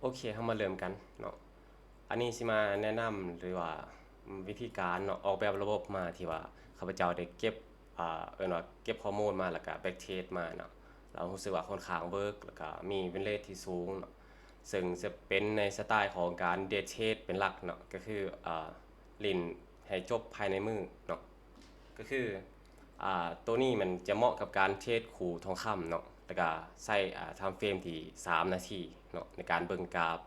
ອເຄ ເຮົາມາເລີ່ມກັນເນາະ. ອັນນີ້ຊິມາແນະນຳ ຫຼືວ່າ ວິທີການເນາະ ອອກແບບລະບົບມາ ທີ່ວ່າຂ້າພະເຈົ້າໄດ້ເກັບ ອ່າ ເອີ້ນວ່າເກັບຂໍ້ມູນມາ ແລ້ວກະ back test ມາເນາະ, ແລ້ວຮູ້ສຶກວ່າຄ່ອນຂ້າງເວີກ ແລ້ວກະມີ win rate ທີ່ສູງເນາະ, ເຊິ່ງຈະເປັນໃນສະໄຕຂອງການ day trade ເປັນຫຼັກເນາະ, ກໍຄື ອ່າ ຫຼິ້ນໃຫ້ຈົບພາຍໃນມື້ເນາະ. ກໍຄື ອ່າ ໂຕນີ້ມັນຈະເໝາະກັບການເທຣດຄູ່ທອງຄຳເນາະ, ແລ້ວກະໃຊ້ ອ່າ time frame ທີ່ສາມນາທີເນາະ ໃນການເບິ່ງກາຟ.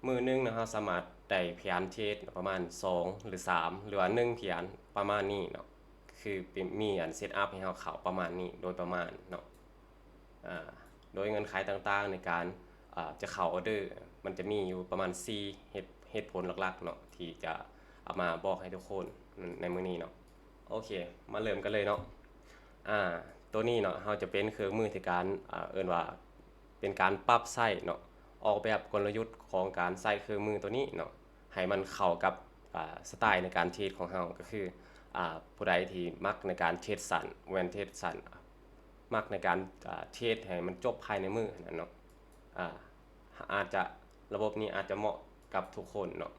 ມື້ໜຶ່ງເນາະ ເຮົາສາມາດໄດ້ພະຍານເທຣດປະມານສອງ ຫຼື ສາມ ຫຼືວ່າໜຶ່ງພະຍານປະມານນີ້ເນາະ, ຄືເປັນ ມີອັນ set up ໃຫ້ເຮົາເຂົ້າປະມານນີ້ໂດຍປະມານເນາະ. ອາ ໂດຍເງື່ອນໄຂຕ່າງໆໃນການ ອາ ຈະເຂົ້າອອເດີ ມັນຈະມີຢູ່ປະມານສີ່ເຫດ ເຫດຜົນຫຼັກໆເນາະ ທີ່ຈະເອົາມາບອກໃຫ້ທຸກຄົນໃນມື້ນີ້ເນາະ. ໂອເຄ ມາເລີ່ມກັນເລີຍເນາະ. ອາ ໂຕນີ້ເນາະ ເຮົາຈະເປັນເຄື່ອງມືໃນການ ອາ ເອີ້ນວ່າເປັນການປັບໃຊ້ເນາະ, ອອກແບບກົນລະຍຸດຂອງການໃຊ້ເຄື່ອງມືໂຕນີ້ເນາະ ໃຫ້ມັນເຂົ້າກັບ ອາ ສະໄຕໃນການເທຣດຂອງເຮົາ. ກໍຄື ອາ ຜູ້ໃດທີ່ມັກໃນການເທຣດສັ້ນ ແມ່ນເທຣດສັ້ນ ມັກໃນການ ອາ ເທຣດໃຫ້ມັນຈົບພາຍໃນມື້ຫັ້ນນະເນາະ, ອາ ອາດຈະ ລະບົບນີ້ອາດຈະເໝາະກັບທຸກຄົນເນາະ.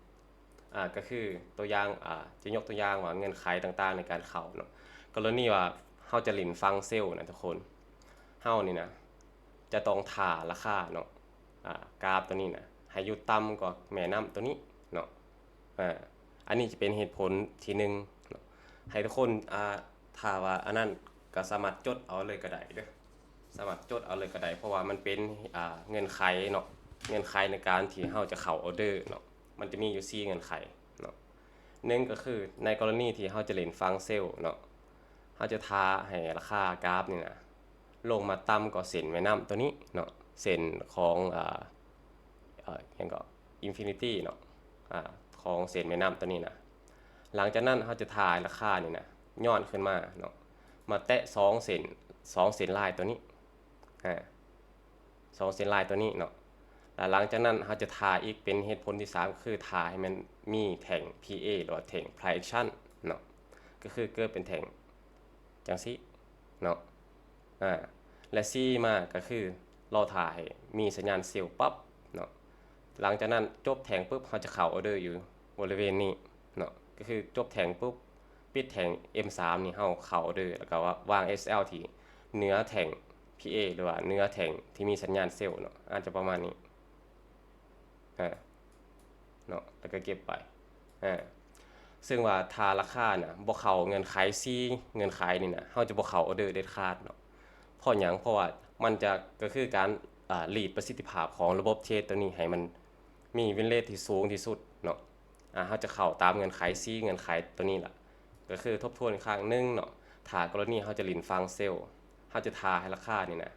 ອາ ກໍຄືຕົວຢ່າງ ອາ ຈະຍົກຕົວຢ່າງວ່າເງື່ອນໄຂຕ່າງໆໃນການເຂົ້າເນາະ, ກໍລະນີວ່າເຮົາຈະຫຼິ້ນຝັ່ງເຊວນະທຸກຄົນ, ເຮົານີ້ນະຈະຕ້ອງຖ້າລາຄາເນາະ ອາ ກາຟໂຕນີ້ນະ ໃຫ້ຢູ່ຕ່ຳກວ່າແມ່ນ້ຳໂຕນີ້ເນາະ. ອາ ອັນນີ້ຈະເປັນເຫດຜົນທີໜຶ່ງເນາະ ໃຫ້ທຸກຄົນ ອາ ຖ້າວ່າອັນນັ້ນກໍສາມາດຈົດເອົາເລີຍກໍໄດ້ເດີ, ສາມາດຈົດເອົາເລີຍກໍໄດ້ ເພາະວ່າມັນເປັນ ອາ ເງື່ອນໄຂເນາະ, ເງື່ອນໄຂໃນການທີ່ເຮົາຈະເຂົ້າອອເດີເນາະ, ມັນຈະມີຢູ່ສີ່ເງື່ອນໄຂເນາະ. ໜຶ່ງກໍຄືໃນກໍລະນີທີ່ເຮົາຈະຫຼິ້ນຝັ່ງເຊວເນາະ, ເຮົາຈະຖ້າໃຫ້ລາຄາກາຟນີ້ນະ ລົງມາຕ່ຳກວ່າເສັ້ນແມ່ນ້ຳໂຕນີ້ເນາະ, ເສັ້ນຂອງ ອາ ເອີ ຫຍັງກໍ infinity ເນາະ ອາ ຂອງເສັ້ນແມ່ນ້ຳໂຕນີ້ນະ. ຫຼັງຈາກນັ້ນເຮົາຈະຖ້າໃຫ້ລາຄານີ້ນະ ຍ້ອນຂຶ້ນມາເນາະ ມາແຕະສອງເສັ້ນ ສອງເສັ້ນລາຍໂຕນີ້ ອາ ສອງເສັ້ນລາຍໂຕນີ້ເນາະ. ແລ້ວຫຼັງຈາກນັ້ນເຮົາຈະຖ້າອີກເປັນເຫດຜົນທີສາມ ກໍຄືຖ້າໃຫ້ມັນມີແທ່ງ PA ຫຼືວ່າແທ່ງ price action ເນາະ, ກໍຄືເກີດເປັນແທ່ງ ຈັ່ງຊີ້ເນາະ ອາ ແລະ ສີ່ມາກໍຄືລໍຖ້າໃຫ້ມີສັນຍານເຊວປັບເນາະ. ຫຼັງຈາກນັ້ນຈົບແທ່ງປຶບ ເຮົາຈະເຂົ້າອອເດີຢູ່ບໍລິເວນນີ້ເນາະ, ກໍຄືຈົບແທ່ງປຶບ ປິດແທ່ງ M ສາມນີ້ ເຮົາເຂົ້າອອເດີ ແລ້ວກໍວາງ SL ທີ່ເໜືອແທ່ງ PA ຫຼືວ່າເໜືອແທ່ງທີ່ມີສັນຍານເຊວເນາະ, ອາດຈະປະມານນີ້ ອາ ເນາະ ແລ້ວກໍເກັບໄປ ອາ ເຊິ່ງວ່າຖ້າລາຄານະບໍ່ເຂົ້າເງື່ອນໄຂສີ່ເງື່ອນໄຂນີ້ນະ ເຮົາຈະບໍ່ເຂົ້າອອເດີເດັດຂາດເນາະ. ເພາະຫຍັງ? ເພາະວ່າມັນຈະ ກໍຄືການ ອາ ລີດປະສິດທິພາບຂອງລະບົບເທຣດໂຕນີ້ໃຫ້ມັນມີ win rate ທີ່ສູງທີ່ສຸດເນາະ. ອາ ເຮົາຈະເຂົ້າຕາມເງື່ອນໄຂສີ່ເງື່ອນໄຂໂຕນີ້ລະ ກໍຄືທົບທວນອີກຄັ້ງໜຶ່ງເນາະ, ຖ້າກໍລະນີເຮົາຈະຫຼິ້ນຝັ່ງເຊວ ເຮົາຈະຖ້າໃຫ້ລາຄານີ້ນະ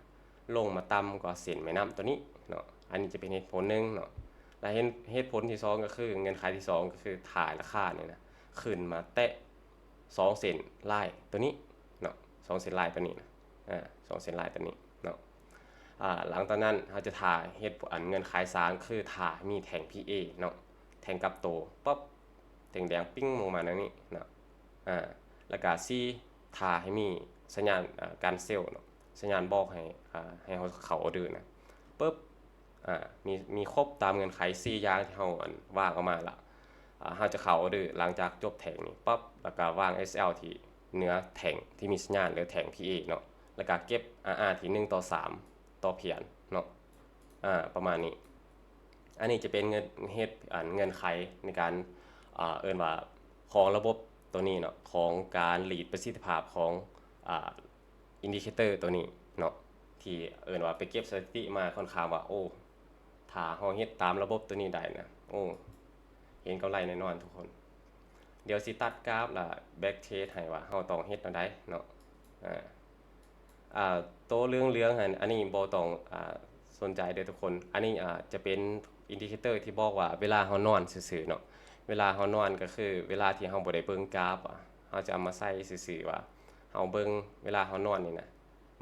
ລົງມາຕ່ຳກວ່າເສັ້ນແມ່ນ້ຳໂຕນີ້ເນາະ. ອັນນີ້ຈະເປັນເຫດຜົນໜຶ່ງເນາະ. ແລະ ເຫດ ເຫດຜົນທີສອງ ກໍຄື ເງື່ອນໄຂທີສອງ ກໍຄືຖ້າໃຫ້ລາຄານີ້ນະ ຂຶ້ນມາແຕະສອງເສັ້ນລາຍໂຕນີ້ເນາະ, ສອງເສັ້ນລາຍໂຕນີ້ນະ ອາ ສອງເສັ້ນລາຍໂຕນີ້ເນາະ. ອາ ຫຼັງຈາກນັ້ນເຮົາຈະຖ້າເຫດ ອັນ ເງື່ອນໄຂສາມ ຄືຖ້າໃຫ້ມີແທ່ງ PA ເນາະ, ແທ່ງກັບໂຕ ປັບ ແທ່ງແດງປິ້ງລົງມາແນວນີ້ເນາະ. ອາ ແລ້ວກະສີ່ ຖ້າໃຫ້ມີສັນຍານ ອາ ການເຊວເນາະ, ສັນຍານບອກໃຫ້ ອາ ໃຫ້ເຮົາເຂົ້າອອເດີນະ ປຶບ ອາ ມີ ມີຄົບຕາມເງື່ອນໄຂສີ່ຢ່າງທີ່ເຮົາ ອັນ ວາງອອກມາລະ ອາ ເຮົາຈະເຂົ້າອອເດີຫຼັງຈາກຈົບແທ່ງນີ້ປັບ ແລ້ວກະວາງ SL ທີ່ເໜືອແທ່ງທີ່ມີສັນຍານ ຫຼືແທ່ງ PA ເນາະ, ແລ້ວກະເກັບ RR ທີ່ໜຶ່ງຕໍ່ສາມຕໍ່ພຽນເນາະ. ອາ ປະມານນີ້. ອັນນີ້ຈະເປັນເງື່ອນ ເຫດ ອັນ ເງື່ອນໄຂໃນການ ອາ ເອີ້ນວ່າຂອງລະບົບໂຕນີ້ເນາະ, ຂອງການລີດປະສິດທິພາບຂອງ ອາ indicator ໂຕນີ້ເນາະ ທີ່ເອີ້ນວ່າໄປເກັບສະຖິຕິມາ ຂ້ອນຂ້າງວ່າ ໂອ້ ຖ້າເຮົາເຮັດຕາມລະບົບໂຕນີ້ໄດ້ນະ ໂອ້ ເຫັນກຳໄລແນ່ນອນທຸກຄົນ. ດຽວຊິຕັດກາຟ ແລ້ວ back test ໃຫ້ວ່າເຮົາຕ້ອງເຮັດແນວໃດເນາະ. ອາ ອາ ໂຕເຫຼືອງໆຫັ້ນ ອັນນີ້ບໍ່ຕ້ອງ ອາ ສົນໃຈເດີທຸກຄົນ. ອັນນີ້ ອາ ຈະເປັນ indicator ທີ່ບອກວ່າເວລາເຮົານອນຊື່ໆເນາະ. ເວລາເຮົານອນກໍຄືເວລາທີ່ເຮົາບໍ່ໄດ້ເບິ່ງກາຟ ອາ ເຮົາຈະເອົາມາໃສ່ຊື່ໆວ່າ ເຮົາເບິ່ງເວລາເຮົານອນນີ້ນະ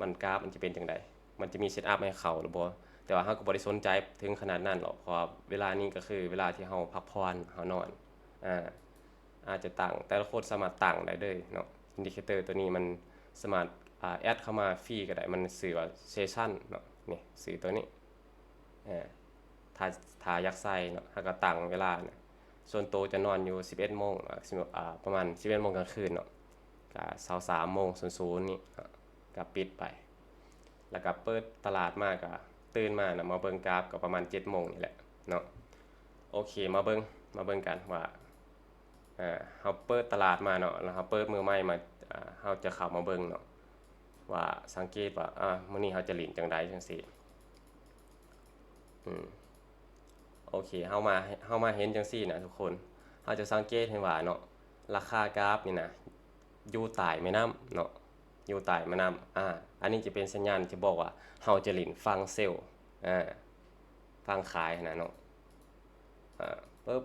ມັນ ກາຟມັນຈະເປັນຈັ່ງໃດ ມັນຈະມີ set up ໃຫ້ເຂົ້າຫຼືບໍ່. ແຕ່ວ່າເຮົາກໍບໍ່ໄດ້ສົນໃຈເຖິງຂະໜາດນັ້ນຫຼອກ ເພາະວ່າເວລານີ້ກໍຄືເວລາທີ່ເຮົາພັກຜ່ອນ ເຮົານອນ. ອາ ອາດຈະຕັ້ງ ແຕ່ລະຄົນສາມາດຕັ້ງໄດ້ເລີຍເນາະ. Indicator ໂຕນີ້ມັນສາມາດ ອາ ແອັດເຂົ້າມາຟຣີກໍໄດ້ ມັນຊື່ວ່າ Session ເນາະ. ນີ້ ຊື່ໂຕນີ້ ອາ ຖ້າ ຖ້າຢາກໃສ່ເນາະ ເຮົາກໍຕັ້ງເວລານະ ສ່ວນໂຕຈະນອນຢູ່ສິບເອັດໂມງ ອາ ປະມານສິບເອັດໂມງກາງຄືນເນາະ ກະຊາວສາມໂມງສູນສູນນີ້ເນາະ ກະປິດໄປ ແລ້ວກະເປີດຕະຫຼາດມາ ກະຕື່ນມານະ ມາເບິ່ງກາຟ ກໍປະມານເຈັດໂມງນີ້ແຫຼະເນາະ. ໂອເຄ ມາເບິ່ງ ມາເບິ່ງກັນວ່າ ອາ ເຮົາເປີດຕະຫຼາດມາເນາະ ແລ້ວເຮົາເປີດມືໃໝ່ມາ ອາ ເຮົາຈະເຂົ້າມາເບິ່ງເນາະ ວ່າສັງເກດວ່າ ອາ ມື້ນີ້ເຮົາຈະຫຼິ້ນຈັ່ງໃດ ຈັ່ງຊີ້. ອືມ ໂອເຄ ເຮົາມາ ເຮົາມາເຫັນຈັ່ງຊີ້ນະທຸກຄົນ ເຮົາຈະສັງເກດເຫັນວ່າເນາະ ລາຄາກາຟນີ້ນະ ຢູ່ໃຕ້ແມ່ນ້ຳເນາະ ຢູ່ໃຕ້ແມ່ນ້ຳ ອາ ອັນນີ້ຈະເປັນສັນຍານທີ່ບອກວ່າເຮົາຈະຫຼິ້ນຝັ່ງເຊວ ອາ ຝັ່ງຂາຍຫັ້ນນະເນາະ. ອາ ປຶບ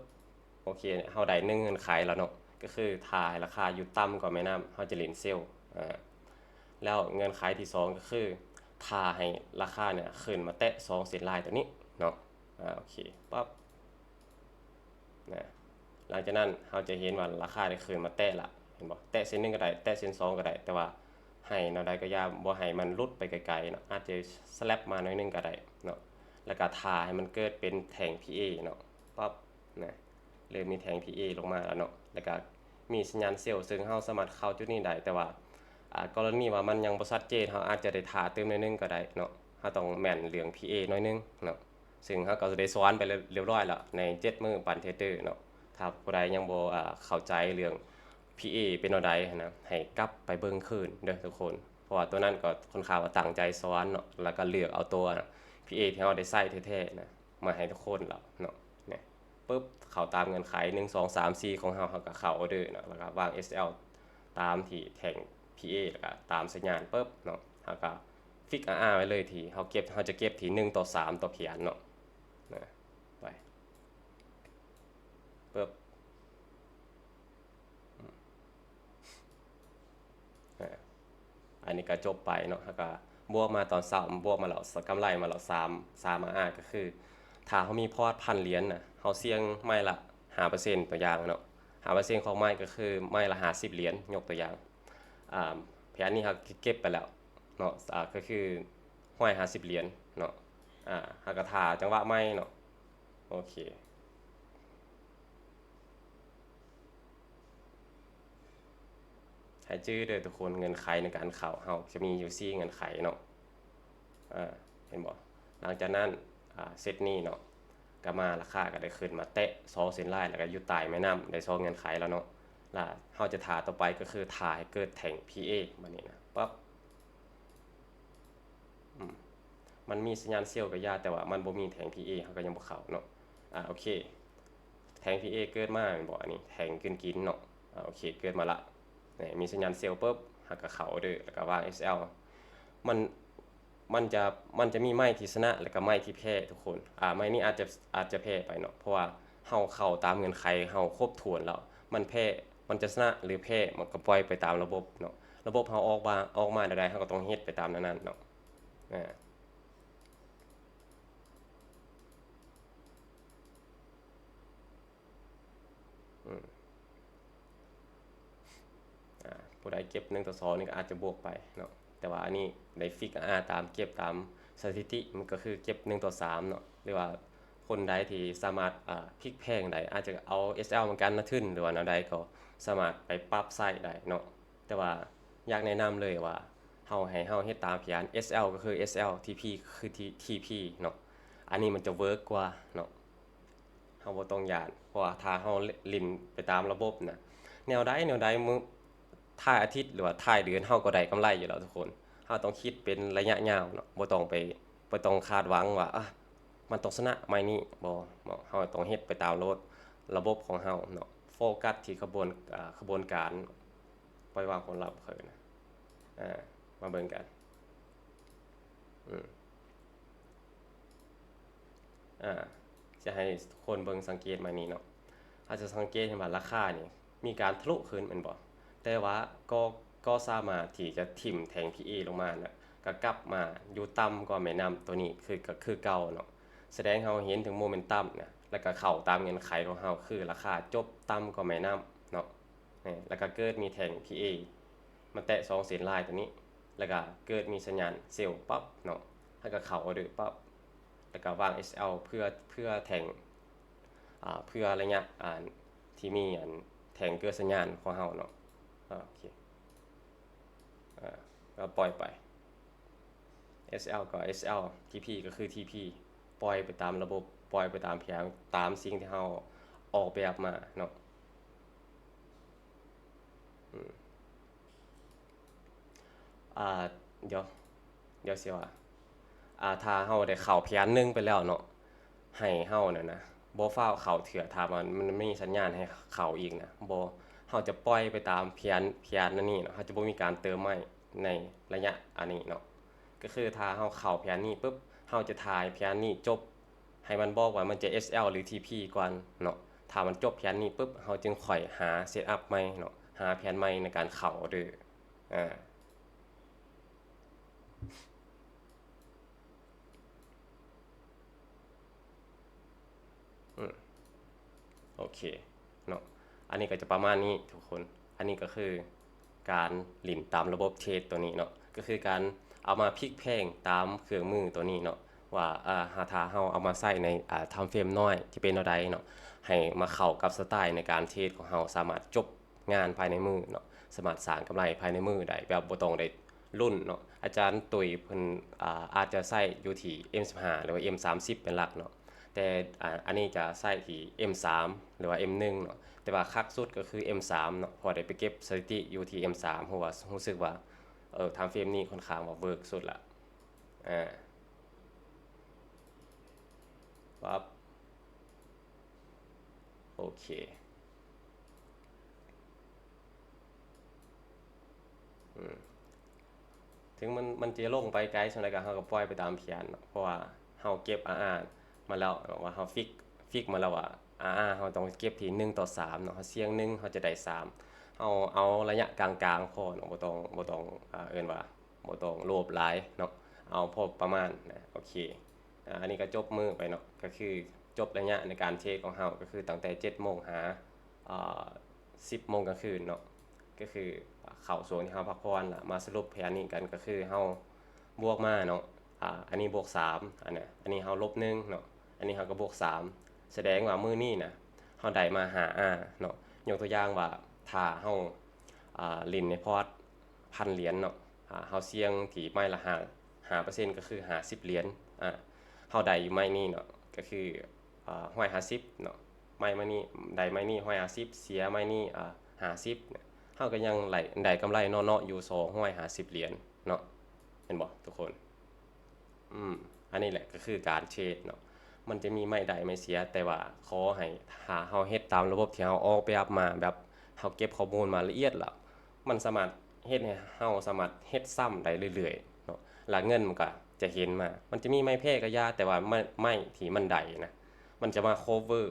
ໂອເຄ ເຮົາໄດ້ໜຶ່ງເງື່ອນໄຂແລ້ວເນາະ ກໍຄືຖ້າໃຫ້ລາຄາຢູ່ຕ່ຳກວ່າແມ່ນ້ຳ ເຮົາຈະຫຼິ້ນເຊວ ອາ ແລ້ວເງື່ອນໄຂທີສອງກໍຄື ຖ້າໃຫ້ລາຄານີ້ຂຶ້ນມາແຕະສອງເສັ້ນລາຍຕົວນີ້ເນາະ ອາ ໂອເຄ ປັບ ນະ ຫຼັງຈາກນັ້ນເຮົາຈະເຫັນວ່າລາຄາໄດ້ຂຶ້ນມາແຕະລະ ເຫັນບໍ່ ແຕະເສັ້ນໜຶ່ງກໍໄດ້ ແຕະເສັ້ນສອງກໍໄດ້ ແຕ່ວ່າໃຫ້ແນວໃດກໍຢ່າ ບໍ່ໃຫ້ມັນຫຼຸດໄປໄກໆເນາະ ອາດຈະສະແລັບມາໜ້ອຍໜຶ່ງກໍໄດ້ເນາະ ແລ້ວກໍຖ້າໃຫ້ມັນເກີດເປັນແທ່ງ PA ເນາະ ປັບ ນະ ເລີ່ມມີແທ່ງ PA ລົງມາແລ້ວເນາະ ແລ້ວກະມີສັນຍານເຊວ ເຊິ່ງເຮົາສາມາດເຂົ້າຈຸດນີ້ໄດ້ ແຕ່ວ່າ ອາ ກໍລະນີວ່າມັນຍັງບໍ່ຊັດເຈນ ເຮົາອາດຈະໄດ້ຖ້າຕື່ມໜ້ອຍໜຶ່ງກໍໄດ້ເນາະ ເຮົາຕ້ອງແມ່ນເລື່ອງ PA ໜ້ອຍໜຶ່ງເນາະ ເຊິ່ງເຮົາກໍໄດ້ສອນໄປລຽບ ລຽບຮ້ອຍແລ້ວ ໃນເຈັດມື້ປັ່ນເທຣດເດີເນາະ. ຖ້າຜູ້ໃດຍັງບໍ່ ອາ ເຂົ້າໃຈເລື່ອງ PA ເປັນແນວໃດຫັ້ນນະ ໃຫ້ກັບໄປເບິ່ງຄືນເດີທຸກຄົນ ເພາະວ່າຕົວນັ້ນກໍຄ່ອນຂ້າງວ່າຕັ້ງໃຈສອນເນາະ ແລ້ວກໍເລືອກເອົາຕົວ PA ທີ່ເຮົາໄດ້ໃຊ້ແທ້ໆນະ ມາໃຫ້ທຸກຄົນແລ້ວເນາະ ນີ້ ປຶບ ເຂົ້າຕາມເງື່ອນໄຂ ໜຶ່ງ ສອງ ສາມ ສີ່ ຂອງເຮົາ ເຮົາກໍເຂົ້າອໍເດີເນາະ ແລ້ວກໍວາງ SL ຕາມທີ່ແທ່ງ PA ແລ້ວກໍຕາມສັນຍານ ປຶບ ເນາະ ເຮົາກໍຟິກ RR ໄວ້ເລີຍ ທີ່ເຮົາເກັບ ເຮົາຈະເກັບທີ່ໜຶ່ງຕໍ່ສາມຕໍ່ຂຽນເນາະ ນະ ໄປ ປຶບ ອາ ອັນນີ້ກໍຈົບໄປເນາະ ເຮົາກໍບວກມາຕອນເຊົ້າ ບວກມາແລ້ວ ກຳໄລມາແລ້ວ ສາມ ສາມ RR ກໍຄື ຖ້າເຮົາມີພອດພັນຫຼຽນນະ ເຮົາສ່ຽງໄມ້ລະຫ້າເປີເຊັນ ຕົວຢ່າງເນາະ ຫ້າເປີເຊັນຂອງໄມ້ກໍຄືໄມ້ລະຫ້າສິບຫຼຽນ ຍົກຕົວຢ່າງ ອາ ແຜນນີ້ເຮົາເກັບໄປແລ້ວເນາະ ອາ ກໍຄືຮ້ອຍຫ້າສິບຫຼຽນເນາະ ອາ ເຮົາກໍຖ້າຈັງຫວະໃໝ່ເນາະ ໂອເຄ. ໃຫ້ຈື່ເດີທຸກຄົນ ເງື່ອນໄຂໃນການເຂົ້າ ເຮົາຈະມີຢູ່ສີ່ເງື່ອນໄຂເນາະ ເຫັນບໍ່? ຫຼັງຈາກນັ້ນ ອາ ເຊັດນີ້ເນາະ ກໍມາ ລາຄາກໍໄດ້ຂຶ້ນມາແຕະສອງເສັ້ນລາຍ ແລ້ວກໍຢູ່ໃຕ້ແມ່ນ້ຳ ໄດ້ສອງເງື່ອນໄຂແລ້ວເນາະ ລະເຮົາຈະຖ້າຕໍ່ໄປ ກໍຄືຖ້າໃຫ້ເກີດແທ່ງ PA ບາດນີ້ນະ ປັບ ອືມ ມັນມີສັນຍານເຊວກໍຢ່າ ແຕ່ວ່າມັນບໍ່ມີແທ່ງ PA ເຮົາກໍຍັງບໍ່ເຂົ້າເນາະ ອາ ໂອເຄ ແທ່ງ PA ເກີດມາແມ່ນບໍ່? ອັນນີ້ແທ່ງກິນໆເນາະ ອາ ໂອເຄ ເກີດມາລະ ນີ້ ມີສັນຍານເຊວປຶບ ເຮົາກໍເຂົ້າອໍເດີ ແລ້ວກໍວາງ SL ມັນ ມັນຈະ ມັນຈະມີໄມ້ທີ່ຊະນະ ແລ້ວກໍໄມ້ທີ່ແພ້ທຸກຄົນ ອາ ໄມ້ນີ້ອາດຈະ ອາດຈະແພ້ໄປເນາະ ເພາະວ່າເຮົາເຂົ້າຕາມເງື່ອນໄຂ ເຮົາຄົບຖ້ວນແລ້ວ ມັນແພ້ ມັນຈະຊະນະ ຫຼື ແພ້ ມັນກໍປ່ອຍໄປຕາມລະບົບເນາະ ລະບົບເຮົາອອກມາ ອອກມາແນວໃດ ເຮົາກໍຕ້ອງເຮັດໄປຕາມແນວນັ້ນເນາະ ອາ ອືມ ອາ ຜູ້ໃດເກັບໜຶ່ງຕໍ່ສອງນີ້ກໍອາດຈະບວກໄປເນາະ ແຕ່ວ່າອັນນີ້ໄດ້ຟິກ ອາ ຕາມເກັບຕາມສະຖິຕິ ມັນກໍຄືເກັບໜຶ່ງຕໍ່ສາມເນາະ ຫຼືວ່າຄົນໃດທີ່ສາມາດ ອາ ພິກແພງໄດ້ ອາດຈະເອົາ SL ມາກັນນະທຶນ ຫຼືວ່າແນວໃດກໍສາມາດໄປປັບໃຊ້ໄດ້ເນາະ ແຕ່ວ່າຢາກແນະນຳເລີຍວ່າ ເຮົາ ໃຫ້ເຮົາເຮັດຕາມແຜນ SL ກໍຄື SL TP ກໍຄື TP ເນາະ ອັນນີ້ມັນຈະເວີກກວ່າເນາະ ເຮົາບໍ່ຕ້ອງຢ້ານ ເພາະວ່າຖ້າເຮົາຫຼິ້ນໄປຕາມລະບົບນະ ແນວໃດແນວໃດ ມື້ ທ້າຍອາທິດ ຫຼືວ່າທ້າຍເດືອນ ເຮົາກໍໄດ້ກຳໄລຢູ່ແລ້ວທຸກຄົນ ເຮົາຕ້ອງຄິດເປັນໄລຍະຍາວເນາະ ບໍ່ຕ້ອງໄປ ບໍ່ຕ້ອງຄາດຫວັງວ່າ ອາ ມັນຕ້ອງຊະນະໄມ້ນີ້ ບໍ່ ເຮົາຕ້ອງເຮັດໄປຕາມລະບົບ ລະບົບຂອງເຮົາເນາະ ໂຟກັສທີ່ຂະບວນ ອາ ຂະບວນການ ປ່ອຍວາງຄວາມລັບເຂົານະ ອາ ມາເບິ່ງກັນ ອືມ ອາ ຈະໃຫ້ທຸກຄົນເບິ່ງ ສັງເກດມານີ້ເນາະ ເຮົາຈະສັງເກດເຫັນວ່າລາຄານີ້ມີການທະລຸຂຶ້ນແມ່ນບໍ່? ແຕ່ວ່າກໍ ກໍສາມາດທີ່ຈະຖິ້ມແທ່ງ PA ລົງມານະ ກໍກັບມາຢູ່ຕ່ຳກວ່າແມ່ນ້ຳຕົວນີ້ຄື ກໍຄືເກົ່າເນາະ ສະແດງເຮົາເຫັນເຖິງໂມເມັນຕັມນະ ແລ້ວກໍເຂົ້າຕາມເງື່ອນໄຂຂອງເຮົາ ຄືລາຄາຈົບຕ່ຳກວ່າແມ່ນ້ຳເນາະ ນີ້ ແລ້ວກໍເກີດມີແທ່ງ PA ມາແຕະສອງເສັ້ນລາຍຕົວນີ້ ແລ້ວກໍເກີດມີສັນຍານເຊວປັບເນາະ ເຮົາກໍເຂົ້າອໍເດີປັບ ແລ້ວກໍວາງ ເອສແອລ ເພື່ອ ເພື່ອແທ່ງ ອ່າ ເພື່ອໄລຍະ ອ່າ ທີ່ມີ ອັນ ແທ່ງເກີດສັນຍານຂອງເຮົາເນາະ. ໂອເຄ ອ່າ ກໍປ່ອຍໄປ ເອສແອລ ກໍ ເອສແອລ ທີພີ ກໍຄື ທີພີ ປ່ອຍໄປຕາມລະບົບ ປ່ອຍໄປຕາມແຜນ ຕາມສິ່ງທີ່ເຮົາອອກແບບມາເນາະ. ອືມ ອ່າ ດຽວ ດຽວຊິວ່າ ອ່າ ຖ້າເຮົາໄດ້ເຂົ້າແຜນໜຶ່ງໄປແລ້ວເນາະ ໃຫ້ເຮົານັ້ນນະ ບໍ່ຟ້າວເຂົ້າເທື່ອ ຖ້າວ່າມັນມີສັນຍານໃຫ້ເຂົ້າອີກນະ ບໍ່ ເຮົາຈະປ່ອຍໄປຕາມແຜນ ແຜນອັນນີ້ເນາະ ເຮົາຈະບໍ່ມີການເຕີມໄມ້ໃນໄລຍະອັນນີ້ເນາະ. ກໍຄືຖ້າເຮົາເຂົ້າແຜນນີ້ປຶບ ເຮົາຈະຖ່າຍແຜນນີ້ຈົບ ໃຫ້ມັນບອກວ່າມັນຈະ ເອສແອລ ຫຼື ທີພີ ກ່ອນເນາະ. ຖ້າມັນຈົບແຜນນີ້ປຶບ ເຮົາຈຶ່ງຄ່ອຍຫາເຊັດອັບໃໝ່ເນາະ ຫາແຜນໃໝ່ໃນການເຂົ້າອອເດີ. ອາ ອືມ ໂອເຄເນາະ ອັນນີ້ກໍຈະປະມານນີ້ທຸກຄົນ. ອັນນີ້ກໍຄືການຫຼິ້ນຕາມລະບົບເທຣດຕົວນີ້ເນາະ ກໍຄືການເອົາມາພິກແພງຕາມເຄື່ອງມືຕົວນີ້ເນາະ ວ່າ ອາ ຖ້າເຮົາເອົາມາໃຊ້ໃນ ອາ ທາມເຟຣມນ້ອຍຈະເປັນແນວໃດເນາະ ໃຫ້ມາເຂົ້າກັບສະໄຕໃນການເທຣດຂອງເຮົາ ສາມາດຈົບງານພາຍໃນມື້ເນາະ ສາມາດສ້າງກຳໄລພາຍໃນມື້ໄດ້ ແບບບໍ່ຕ້ອງໄດ້ລຸ້ນເນາະ. ອາຈານຕຸ້ຍເພິ່ນ ອາ ອາດຈະໃຊ້ຢູ່ທີ່ ເອັມສິບຫ້າ ຫຼືວ່າ ເອັມສາມສິບ ເປັນຫຼັກເນາະ ແຕ່ ອາ ອັນນີ້ຈະໃຊ້ທີ່ ເອັມສາມ ຫຼືວ່າ ເອັມໜຶ່ງ ເນາະ ແຕ່ວ່າຄັກສຸດກໍຄື ເອັມສາມ ເນາະ ເພາະໄດ້ໄປເກັບສະຖິຕິຢູ່ທີ່ ເອັມສາມ ເພາະວ່າຮູ້ສຶກວ່າ ເອີ ທາມເຟຣມນີ້ຄ່ອນຂ້າງວ່າເວີກສຸດລະ. ອາ ປັບ ໂອເຄ ອືມ ເຖິງມັນ ມັນຈະລົງໄປໄກສ່ຳໃດກໍເຮົາກໍປ່ອຍໄປຕາມແຜນເນາະ ເພາະວ່າເຮົາເກັບ ອາ ອາ ມາແລ້ວເນາະ ວ່າເຮົາຟິກ ຟິກມາແລ້ວວ່າ ອາ ອາ ເຮົາຕ້ອງເກັບທີ່ໜຶ່ງຕໍ່ສາມເນາະ ເຮົາສ່ຽງໜຶ່ງ ເຮົາຈະໄດ້ສາມ ເຮົາເອົາໄລຍະກາງໆພໍເນາະ ບໍ່ຕ້ອງ ບໍ່ຕ້ອງ ອາ ເອີ້ນວ່າ ບໍ່ຕ້ອງໂລບຫຼາຍເນາະ ເອົາພໍປະມານນະ. ໂອເຄ ອາ ອັນນີ້ກໍຈົບມື້ໄປເນາະ ກໍຄືຈົບໄລຍະໃນການເທຣດຂອງເຮົາ ກໍຄືຕັ້ງແຕ່ເຈັດໂມງຫາ ອາ ສິບໂມງກາງຄືນເນາະ ກໍຄືເຂົ້າຊ່ວງທີ່ເຮົາພັກຜ່ອນລະ ມາສະຫຼຸບແຜນນີ້ກັນ ກໍຄືເຮົາບວກມາເນາະ ອາ ອັນນີ້ບວກສາມ ອັນນະ ອັນນີ້ເຮົາລົບໜຶ່ງເນາະ ອັນນີ້ເຮົາກໍບວກສາມ ສະແດງວ່າມື້ນີ້ນະ ເຮົາໄດ້ມາຫ້າອາເນາະ. ຍົກຕົວຢ່າງວ່າ ຖ້າເຮົາ ອາ ຫຼິ້ນໃນພອດພັນຫຼຽນເນາະ ອາ ເຮົາສ່ຽງທີ່ໄມ້ລະຫ້າ ຫ້າເປີເຊັນ ກໍຄືຫ້າສິບຫຼຽນ ອາ ເຮົາໄດ້ຢູ່ໄມ້ນີ້ເນາະ ກໍຄື ອາ ຮ້ອຍຫ້າສິບເນາະ ໄມ້ ໄມ້ນີ້ ໄດ້ໄມ້ນີ້ຮ້ອຍຫ້າສິບ ເສຍໄມ້ນີ້ ອາ ຫ້າສິບ ເຮົາກໍຍັງໄດ້ ໄດ້ກຳໄລເນາະ ເນາະ ຢູ່ສອງຮ້ອຍຫ້າສິບຫຼຽນເນາະ ເຫັນບໍ່ທຸກຄົນ? ອືມ ອັນນີ້ແຫຼະກໍຄືການເທຣດເນາະ ມັນຈະມີໄມ້ໄດ້ໄມ້ເສຍ ແຕ່ວ່າຂໍໃຫ້ ຖ້າເຮົາເຮັດຕາມລະບົບທີ່ເຮົາອອກແບບມາ ແບບເຮົາເກັບຂໍ້ມູນມາລະອຽດລະ ມັນສາມາດເຮັດໃຫ້ເຮົາສາມາດເຮັດຊ້ຳໄດ້ເລື້ອຍໆເນາະ ລະເງິນມັນກະຈະເຫັນມາ ມັນຈະມີໄມ້ແພ້ກະຢ່າ ແຕ່ວ່າໄມ້ ໄມ້ທີ່ມັນໄດ້ນະ ມັນຈະມາ cover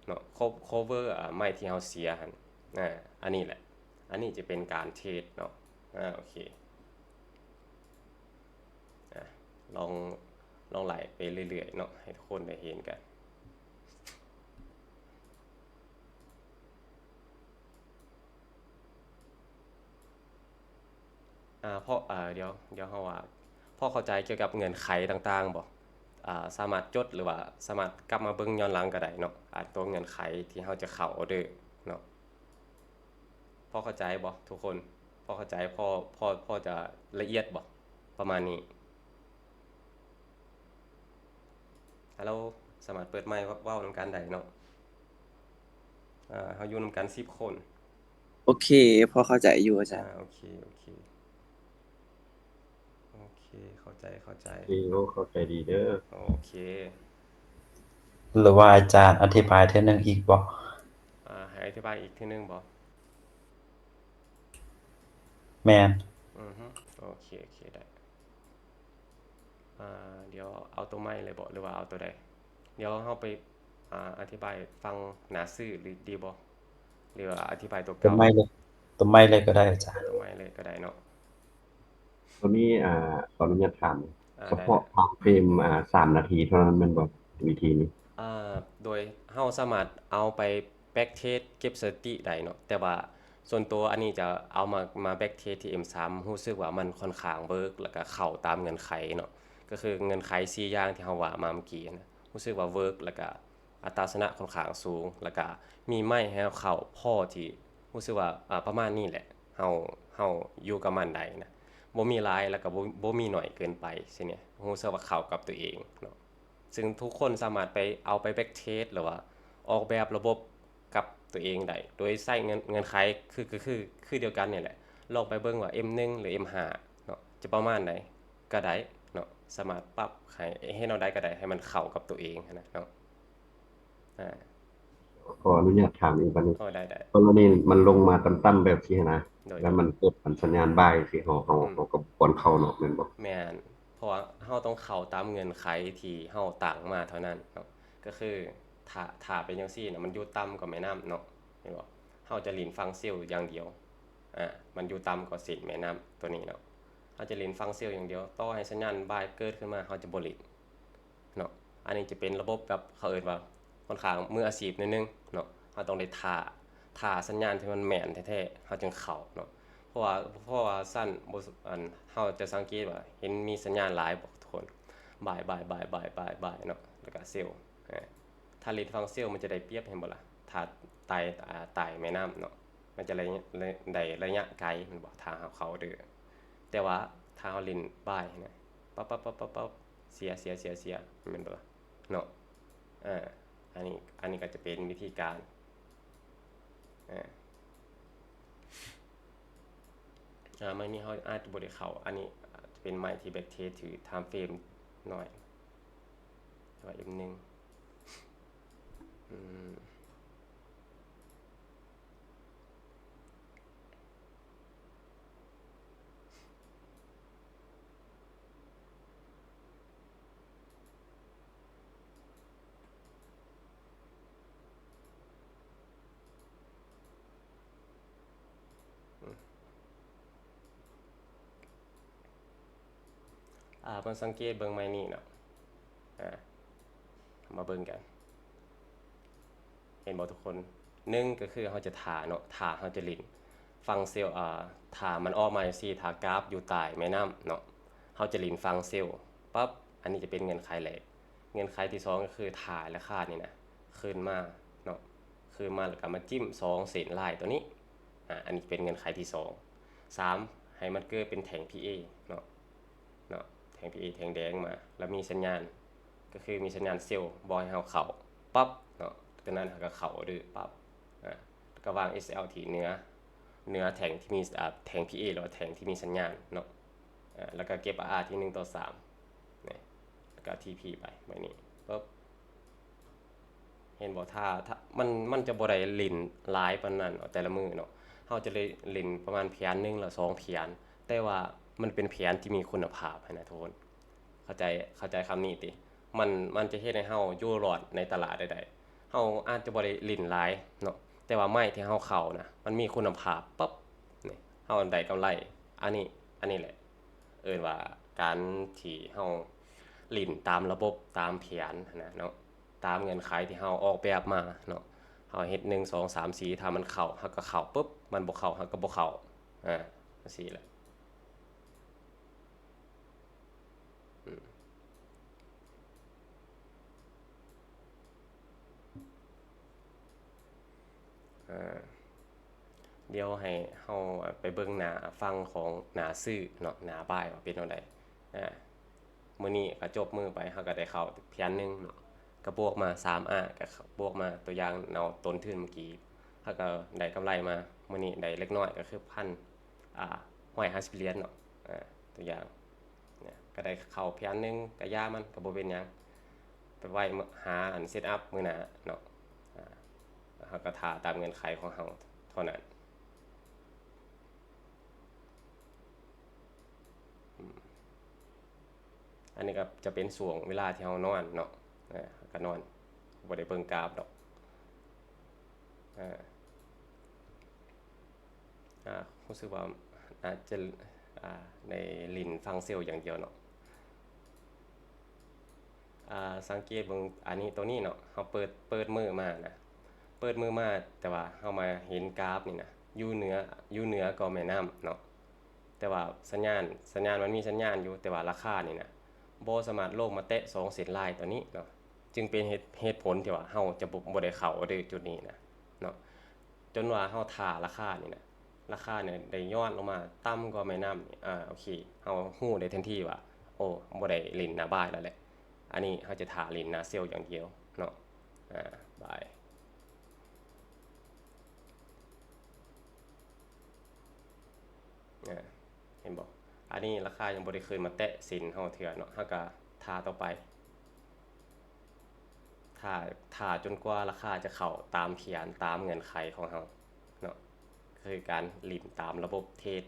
ເນາະ co- cover ອາ ໄມ້ທີ່ເຮົາເສຍຫັ້ນ ອາ ອັນນີ້ແຫຼະ ອັນນີ້ຈະເປັນການເທຣດເນາະ. ອາ ໂອເຄ ອາ ລອງ ລອງໄລ່ໄປເລື້ອຍໆເນາະ ໃຫ້ທຸກຄົນໄດ້ເຫັນກັນ. ອາ ເພາະ ອາ ດຽວ ດຽວເຮົາວ່າ ພໍເຂົ້າໃຈກ່ຽວກັບເງື່ອນໄຂຕ່າງໆບໍ່? ອາ ສາມາດຈົດ ຫຼືວ່າສາມາດກັບມາເບິ່ງຍ້ອນຫຼັງກໍໄດ້ເນາະ ອາ ຕົວເງື່ອນໄຂທີ່ເຮົາຈະເຂົ້າອອເດີເນາະ. ພໍເຂົ້າໃຈບໍ່ທຸກຄົນ? ພໍເຂົ້າໃຈ ພໍ ພໍ ພໍຈະລະອຽດບໍ່? ປະມານນີ້. ຮັລໂຫຼ ສາມາດເປີດໄມເວົ້າ ເວົ້ານຳກັນໄດ້ເນາະ. ອາ ເຮົາຢູ່ນຳກັນສິບຄົນ. ໂອເຄ ພໍເຂົ້າໃຈຢູ່ອາຈານ. ອາ ໂອເຄ ໂອເຄ ໂອເຄ ເຂົ້າໃຈ ເຂົ້າໃຈ. ໂອເຄ ເຂົ້າໃຈດີເດີ. ໂອເຄ ຫຼືວ່າອາຈານອະທິບາຍເທື່ອໜຶ່ງອີກບໍ່? ອາ ໃຫ້ອະທິບາຍອີກເທື່ອໜຶ່ງບໍ່? ແມ່ນ. ອືຮຶ ໂອເຄ ໂອເຄ ໄດ້. ອາ ດຽວເອົາຕົວໃໝ່ເລີຍບໍ່ ຫຼືວ່າເອົາຕົວໃດ? ດຽວເຮົາໄປ ອາ ອະທິບາຍຝັ່ງໜ້າຊື່ ຫຼື ດີບໍ່ ຫຼືວ່າອະທິບາຍຕົວເກົ່າ? ຕົວໃໝ່ເລີຍ ຕົວໃໝ່ເລີຍກໍໄດ້ອາຈານ. ຕົວໃໝ່ເລີຍກໍໄດ້ເນາະ. ຕົວນີ້ ອາ ຂໍອະນຸຍາດຖາມ ອາ ສະເພາະ ໄດ້ ທາມເຟຣມ ອາ ສາມນາທີເທົ່ານັ້ນແມ່ນບໍ່ ວິທີນີ້? ອາ ໂດຍເຮົາສາມາດເອົາໄປ ແບັກເທຣດເກັບສະຖິຕິໄດ້ເນາະ ແຕ່ວ່າສ່ວນຕົວອັນນີ້ຈະເອົາມາ ມາແບັກເທຣດທີ່ເອັມສາມ ຮູ້ສຶກວ່າມັນຄ່ອນຂ້າງເວີກ ແລ້ວກະເຂົ້າຕາມເງື່ອນໄຂເນາະ. ກໍຄືເງື່ອນໄຂສີ່ຢ່າງທີ່ເຮົາວ່າມາເມື່ອກີ້ນະ ຮູ້ສຶກວ່າເວີກ ແລ້ວກະອັດຕາຊະນະຂ້ອນຂ້າງສູງ ແລ້ວກະມີໄມ້ໃຫ້ເຮົາເຂົ້າພໍທີ່ຮູ້ສຶກວ່າ ອາ ປະມານນີ້ແຫຼະ ເຮົາ ເຮົາຢູ່ກັບມັນໄດ້ນະ ບໍ່ມີຫຼາຍ ແລ້ວກະບໍ່ ບໍ່ມີໜ້ອຍເກີນໄປຊີ້ນີ້ ຮູ້ສຶກວ່າເຂົ້າກັບຕົວເອງເນາະ. ຊຶ່ງທຸກຄົນສາມາດໄປ ເອົາໄປແບັກເທສ ຫຼືວ່າອອກແບບລະບົບກັບຕົວເອງໄດ້ ໂດຍໃຊ້ເງື່ອນ ເງື່ອນໄຂຄື ຄື ຄື ຄືດຽວກັນນີ້ແຫຼະ ລອງໄປເບິ່ງວ່າເອັມໜຶ່ງ ຫຼື ເອັມຫ້າເນາະ ຈະປະມານໃດ ກະໄດ້ເນາະ ສາມາດປັບໃຫ້ ເຮັດແນວໃດກະໄດ້ໃຫ້ມັນເຂົ້າກັບຕົວເອງຫັ້ນນະເນາະ. ອາ ຂໍອະນຸຍາດຖາມອີກບາດນີ້ ໂອ້ ໄດ້ໆ ກໍລະນີມັນລົງມາຕ່ຳໆແບບຊີ້ຫັ້ນນະ ໂດຍ ແລ້ວມັນເກີດສັນຍານບາຍ ທີ່ເຮົາ ເຮົາ ອືມ ເຮົາກໍບໍ່ຄວນເຂົ້າເນາະ ແມ່ນບໍ່? ແມ່ນ ເພາະວ່າເຮົາຕ້ອງເຂົ້າຕາມເງື່ອນໄຂທີ່ເຮົາຕັ້ງມາເທົ່ານັ້ນເນາະ ກໍຄືຖ້າ ຖ້າເປັນຈັ່ງຊີ້ນະ ມັນຢູ່ຕ່ຳກວ່າແມ່ນ້ຳເນາະ ແມ່ນບໍ່? ເຮົາຈະຫຼິ້ນຝັ່ງເຊວຢ່າງດຽວ ອາ ມັນຢູ່ຕ່ຳກວ່າເສັ້ນແມ່ນ້ຳຕົວນີ້ເນາະ ເຮົາຈະຫຼິ້ນຝັ່ງເຊວຢ່າງດຽວ ຕໍ່ໃຫ້ສັນຍານບາຍເກີດຂຶ້ນມາ ເຮົາຈະບໍ່ຫຼິ້ນເນາະ. ອັນນີ້ຈະເປັນລະບົບແບບເຂົາເອີ້ນວ່າຂ້ອນຂ້າງມືອາຊີບໜ້ອຍໜຶ່ງເນາະ ເຮົາຕ້ອງໄດ້ຖ້າ ຖ້າສັນຍານທີ່ມັນແມ່ນແທ້ໆ ເຮົາຈຶ່ງເຂົ້າເນາະ ເພາະວ່າ ເພາະວ່າຊັ້ນບໍ່ ອັນ ເຮົາຈະສັງເກດວ່າເຫັນມີສັນຍານຫຼາຍບໍ່ທຸກຄົນ ບາຍ ບາຍ ບາຍ ບາຍ ບາຍ ບາຍເນາະ ແລ້ວກະເຊວ ອາ ຖ້າຫຼິ້ນຝັ່ງເຊວມັນຈະໄດ້ປຽບ ເຫັນບໍ່ລະ? ຖ້າໃຕ້ ອາ ໃຕ້ແມ່ນ້ຳເນາະ ມັນຈະໄດ້ ໄດ້ໄລຍະໄກແມ່ນບໍ່ ຖ້າເຮົາເຂົ້າເດີ ແຕ່ວ່າຖ້າເຮົາຫຼິ້ນບາຍນະ ປັບ ປັບ ປັບ ປັບ ປັບ ເສຍ ເສຍ ເສຍ ເສຍ ແມ່ນບໍ່ລະເນາະ? ອາ ອັນນີ້ ອັນນີ້ກໍຈະເປັນວິທີການ ອາ ອາ ໄມ້ນີ້ເຮົາອາດຈະບໍ່ໄດ້ເຂົ້າ ອັນນີ້ອາດຈະເປັນໄມ້ທີ່ແບັກເທສຖືກທາມເຟຣມໜ້ອຍ ແຕ່ວ່າເອັມໜຶ່ງ ອືມ. ອາ ມາສັງເກດເບິ່ງໄມ້ນີ້ເນາະ ອາ ມາເບິ່ງກັນ ເຫັນບໍ່ທຸກຄົນ? ໜຶ່ງກໍຄືເຮົາຈະຖ້າເນາະ ຖ້າເຮົາຈະຫຼິ້ນຝັ່ງເຊວ ອາ ຖ້າມັນອອກມາຈັ່ງຊີ້ ຖ້າກາບຢູ່ໃຕ້ແມ່ນ້ຳເນາະ ເຮົາຈະຫຼິ້ນຝັ່ງເຊວ ປັບ ອັນນີ້ຈະເປັນເງື່ອນໄຂແລກ. ເງື່ອນໄຂທີສອງກໍຄືຖ້າລາຄານີ້ນະ ຄືນມາເນາະ ຄືນມາແລ້ວກໍມາຈິ້ມສອງເສັ້ນລາຍຕົວນີ້ ອາ ອັນນີ້ເປັນເງື່ອນໄຂທີສອງ. ສາມ ໃຫ້ມັນເກີດເປັນແທ່ງພີເອເນາະ ເນາະ ແທ່ງພີເອ ແທ່ງແດງມາ ແລ້ວມີສັນຍານ ກໍຄືມີສັນຍານເຊວ ບອກໃຫ້ເຮົາເຂົ້າ ປັບເນາະ ຕົວນັ້ນເຮົາກໍເຂົ້າເດີ ປັບ ອາ ແລ້ວກໍວາງເອສແອລທີເໜືອ ເໜືອແທ່ງທີ່ມີ ອາ ແທ່ງພີເອ ຫຼືວ່າແທ່ງທີ່ມີສັນຍານເນາະ ອາ ແລ້ວກໍເກັບອາອາທີໜຶ່ງຕໍ່ສາມ ນີ້ ແລ້ວກໍທີພີໄປ ແບບນີ້ ປຶບ ເຫັນບໍ່? ຖ້າ ຖ້າ ມັນ ມັນຈະບໍ່ໄດ້ຫຼິ້ນຫຼາຍປານນັ້ນເນາະ ແຕ່ລະມື້ເນາະ ເຮົາຈະໄດ້ຫຼິ້ນປະມານພຽນໜຶ່ງ ຫຼື ສອງພຽນ ແຕ່ວ່າມັນເປັນພຽນທີ່ມີຄຸນນະພາບຫັ້ນນະທຸກຄົນ ເຂົ້າໃຈ ເຂົ້າໃຈຄຳນີ້ຕິ? ມັນ ມັນຈະເຮັດໃຫ້ເຮົາຢູ່ລອດໃນຕະຫຼາດໄດ້ ໄດ້ ເຮົາອາດຈະບໍ່ໄດ້ຫຼິ້ນຫຼາຍເນາະ ແຕ່ວ່າໄມ້ທີ່ເຮົາເຂົ້ານະ ມັນມີຄຸນນະພາບ ປັບ ນີ້ ເຮົາໄດ້ກຳໄລ ອັນນີ້ ອັນນີ້ແຫຼະ ເອີ້ນວ່າການທີ່ເຮົາຫຼິ້ນຕາມລະບົບ ຕາມແຜນຫັ້ນນະເນາະ ຕາມເງື່ອນໄຂທີ່ເຮົາອອກແບບມາເນາະ ເຮົາເຮັດໜຶ່ງ ສອງ ສາມ ສີ່ ຖ້າມັນເຂົ້າ ເຮົາກໍເຂົ້າປຶບ ມັນບໍ່ເຂົ້າ ເຮົາກໍບໍ່ເຂົ້າ ອາ ຈັ່ງຊີ້ແຫຼະ ອືມ. ອາ ດຽວໃຫ້ເຮົາໄປເບິ່ງໜ້າຝັ່ງຂອງໜ້າຊື້ເນາະ ໜ້າບາຍວ່າເປັນແນວໃດ. ອາ ມື້ນີ້ກໍຈົບມື້ໄປ ເຮົາກໍໄດ້ເຂົ້າພຽນໜຶ່ງເນາະ ກໍບວກມາສາມອາ ກໍບວກມາ ຕົວຢ່າງເອົາຕົ້ນທຶນເມື່ອກີ້ ເຮົາກໍໄດ້ກຳໄລມາ ມື້ນີ້ໄດ້ເລັກນ້ອຍ ກໍຄືພັນ ອາ ຮ້ອຍຫ້າສິບຫຼຽນເນາະ ອາ ຕົວຢ່າງ ນະ ກໍໄດ້ເຂົ້າພຽນໜຶ່ງ ກະຢ່າມັນ ກໍບໍ່ເປັນຫຍັງ ໄປໄວ້ຫາອັນເຊັດອັບມື້ໜ້າເນາະ ອາ ເຮົາກໍຖ້າຕາມເງື່ອນໄຂຂອງເຮົາເທົ່ານັ້ນ ອືມ ອັນນີ້ກໍຈະເປັນຊ່ວງເວລາທີ່ເຮົານອນເນາະ ອາ ເຮົາກໍນອນ ບໍ່ໄດ້ເບິ່ງກາບດອກ ອາ. ອາ ຮູ້ສຶກວ່າອາດຈະ ອາ ໄດ້ຫຼິ້ນຟັງເຊວຢ່າງດຽວເນາະ ອາ ສັງເກດເບິ່ງອັນນີ້ ໂຕນີ້ເນາະ ເຮົາເປີດ ເປີດມືມານະ ເປີດມືມາ ແຕ່ວ່າເຮົາມາເຫັນກາບນີ້ນະ ຢູ່ເໜືອ ຢູ່ເໜືອກວ່າແມ່ນ້ຳເນາະ ແຕ່ວ່າສັນຍານ ສັນຍານມັນມີສັນຍານຢູ່ ແຕ່ວ່າລາຄານີ້ນະ ບໍ່ສາມາດລົງມາແຕະສອງເສັ້ນລາຍຕົວນີ້ເນາະ, ຈຶ່ງເປັນເຫດ ເຫດຜົນທີ່ວ່າເຮົາຈະບໍ່ ບໍ່ໄດ້ເຂົ້າອອເດີຈຸດນີ້ນະເນາະ, ຈົນວ່າເຮົາຖ້າລາຄານີ້ນະ ລາຄານີ້ໄດ້ຍ້ອນລົງມາຕ່ຳກວ່າແມ່ນ້ຳນີ້ ອາ ໂອເຄ ເຮົາຮູ້ໄດ້ທັນທີວ່າ ໂອ້ ບໍ່ໄດ້ຫຼິ້ນໜ້າບາຍແລ້ວແຫຼະ. ອັນນີ້ເຮົາຈະຖ້າຫຼິ້ນໜ້າເຊວຢ່າງດຽວເນາະ ອາ ບາຍ ອາ ເຫັນບໍ່? ອັນນີ້ລາຄາຍັງບໍ່ໄດ້ຂຶ້ນມາແຕະເສັ້ນເຮົາເທື່ອເນາະ, ເຮົາກໍຖ້າຕໍ່ໄປ ຖ້າ ຖ້າຈົນກວ່າລາຄາຈະເຂົ້າຕາມແຜນ ຕາມເງື່ອນໄຂຂອງເຮົາເນາະ, ກໍຄືການຫຼິ້ນຕາມລະບົບເທຣດ.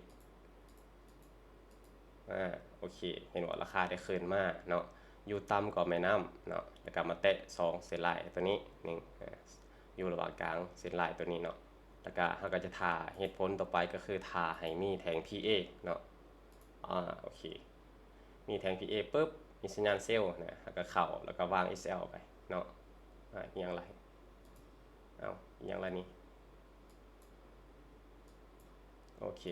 ອາ ໂອເຄ ເຫັນບໍ່? ລາຄາໄດ້ຂຶ້ນມາເນາະ ຢູ່ຕ່ຳກວ່າແມ່ນ້ຳເນາະ, ແລ້ວກໍມາແຕະສອງເສັ້ນລາຍຕົວນີ້ໜຶ່ງ ອາ ຢູ່ລະຫວ່າງກາງເສັ້ນລາຍຕົວນີ້ເນາະ, ແລ້ວກໍເຮົາກໍຈະຖ້າເຫດຜົນຕໍ່ໄປ ກໍຄືຖ້າໃຫ້ມີແທ່ງ PA ເນາະ. ອາ ໂອເຄ ມີແທ່ງ PA ປຶບ ມີສັນຍານເຊວນະ ເຮົາກໍເຂົ້າ ແລ້ວກໍວາງ SL ໄປເນາະ. ອາ ອີ່ຫຍັງລະ ເອົ້າ ອີ່ຫຍັງລະນີ້? ໂອເຄ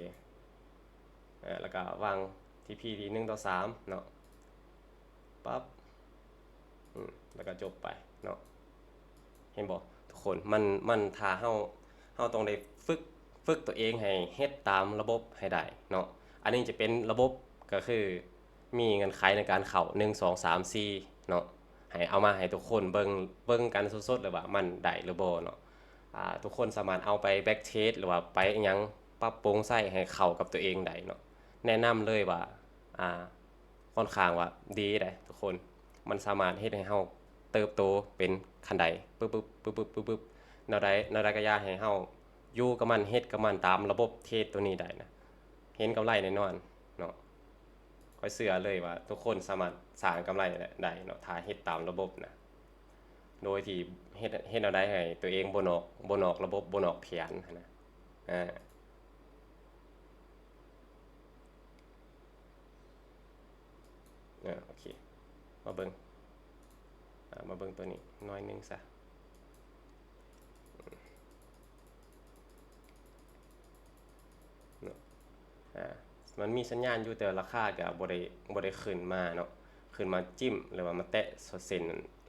ອາ ແລ້ວກໍວາງ TP ທີ່ໜຶ່ງຕໍ່ສາມເນາະ ປັບ ອືມ ແລ້ວກໍຈົບໄປເນາະ. ເຫັນບໍ່ທຸກຄົນ? ມັນ ມັນ ຖ້າເຮົາ ເຮົາຕ້ອງໄດ້ຝຶກ ຝຶກຕົວເອງໃຫ້ເຮັດຕາມລະບົບໃຫ້ໄດ້ເນາະ. ອັນນີ້ຈະເປັນລະບົບ ກໍຄືມີເງື່ອນໄຂໃນການເຂົ້າ ໜຶ່ງ ສອງ ສາມ ສີ່ເນາະ, ໃຫ້ເອົາມາໃຫ້ທຸກຄົນເບິ່ງ ເບິ່ງກັນສົດໆເລີຍວ່າມັນໄດ້ຫຼືບໍ່ເນາະ. ອາ ທຸກຄົນສາມາດເອົາໄປ back test ຫຼືວ່າໄປຫຍັງ ປັບປຸງໃຊ້ໃຫ້ເຂົ້າກັບຕົວເອງໄດ້ເນາະ. ແນະນຳເລີຍວ່າ ອາ ຂ້ອນຂ້າງວ່າດີເດ້ທຸກຄົນ, ມັນສາມາດເຮັດໃຫ້ເຮົາເຕີບໂຕເປັນຂັ້ນໄດ ປຶບໆ ປຶບໆ ປຶບໆ ແນວໃດ ແນວໃດກໍຢ່າໃຫ້ເຮົາຢູ່ກັບມັນ ເຮັດກັບມັນຕາມລະບົບເທຣດຕົວນີ້ໄດ້ນະ ເຫັນກຳໄລແນ່ນອນເນາະ. ຂ້ອຍເຊື່ອເລີຍວ່າທຸກຄົນສາມາດສ້າງກຳໄລໄດ້ເນາະ ຖ້າເຮັດຕາມລະບົບນະ ໂດຍທີ່ເຮັດ ເຮັດແນວໃດໃຫ້ຕົວເອງບໍ່ນອກ ບໍ່ນອກລະບົບ ບໍ່ນອກແຜນຫັ້ນນະ. ອາ ອາ ໂອເຄ ມາເບິ່ງ ອາ ມາເບິ່ງຕົວນີ້ໜ້ອຍໜຶ່ງຊະ. ເນາະ ອາ ມັນມີສັນຍານຢູ່ ແຕ່ວ່າລາຄາກໍບໍ່ໄດ້ ບໍ່ໄດ້ຂຶ້ນມາເນາະ, ຂຶ້ນມາຈິ້ມ ຫຼືວ່າມາແຕະເສັ້ນ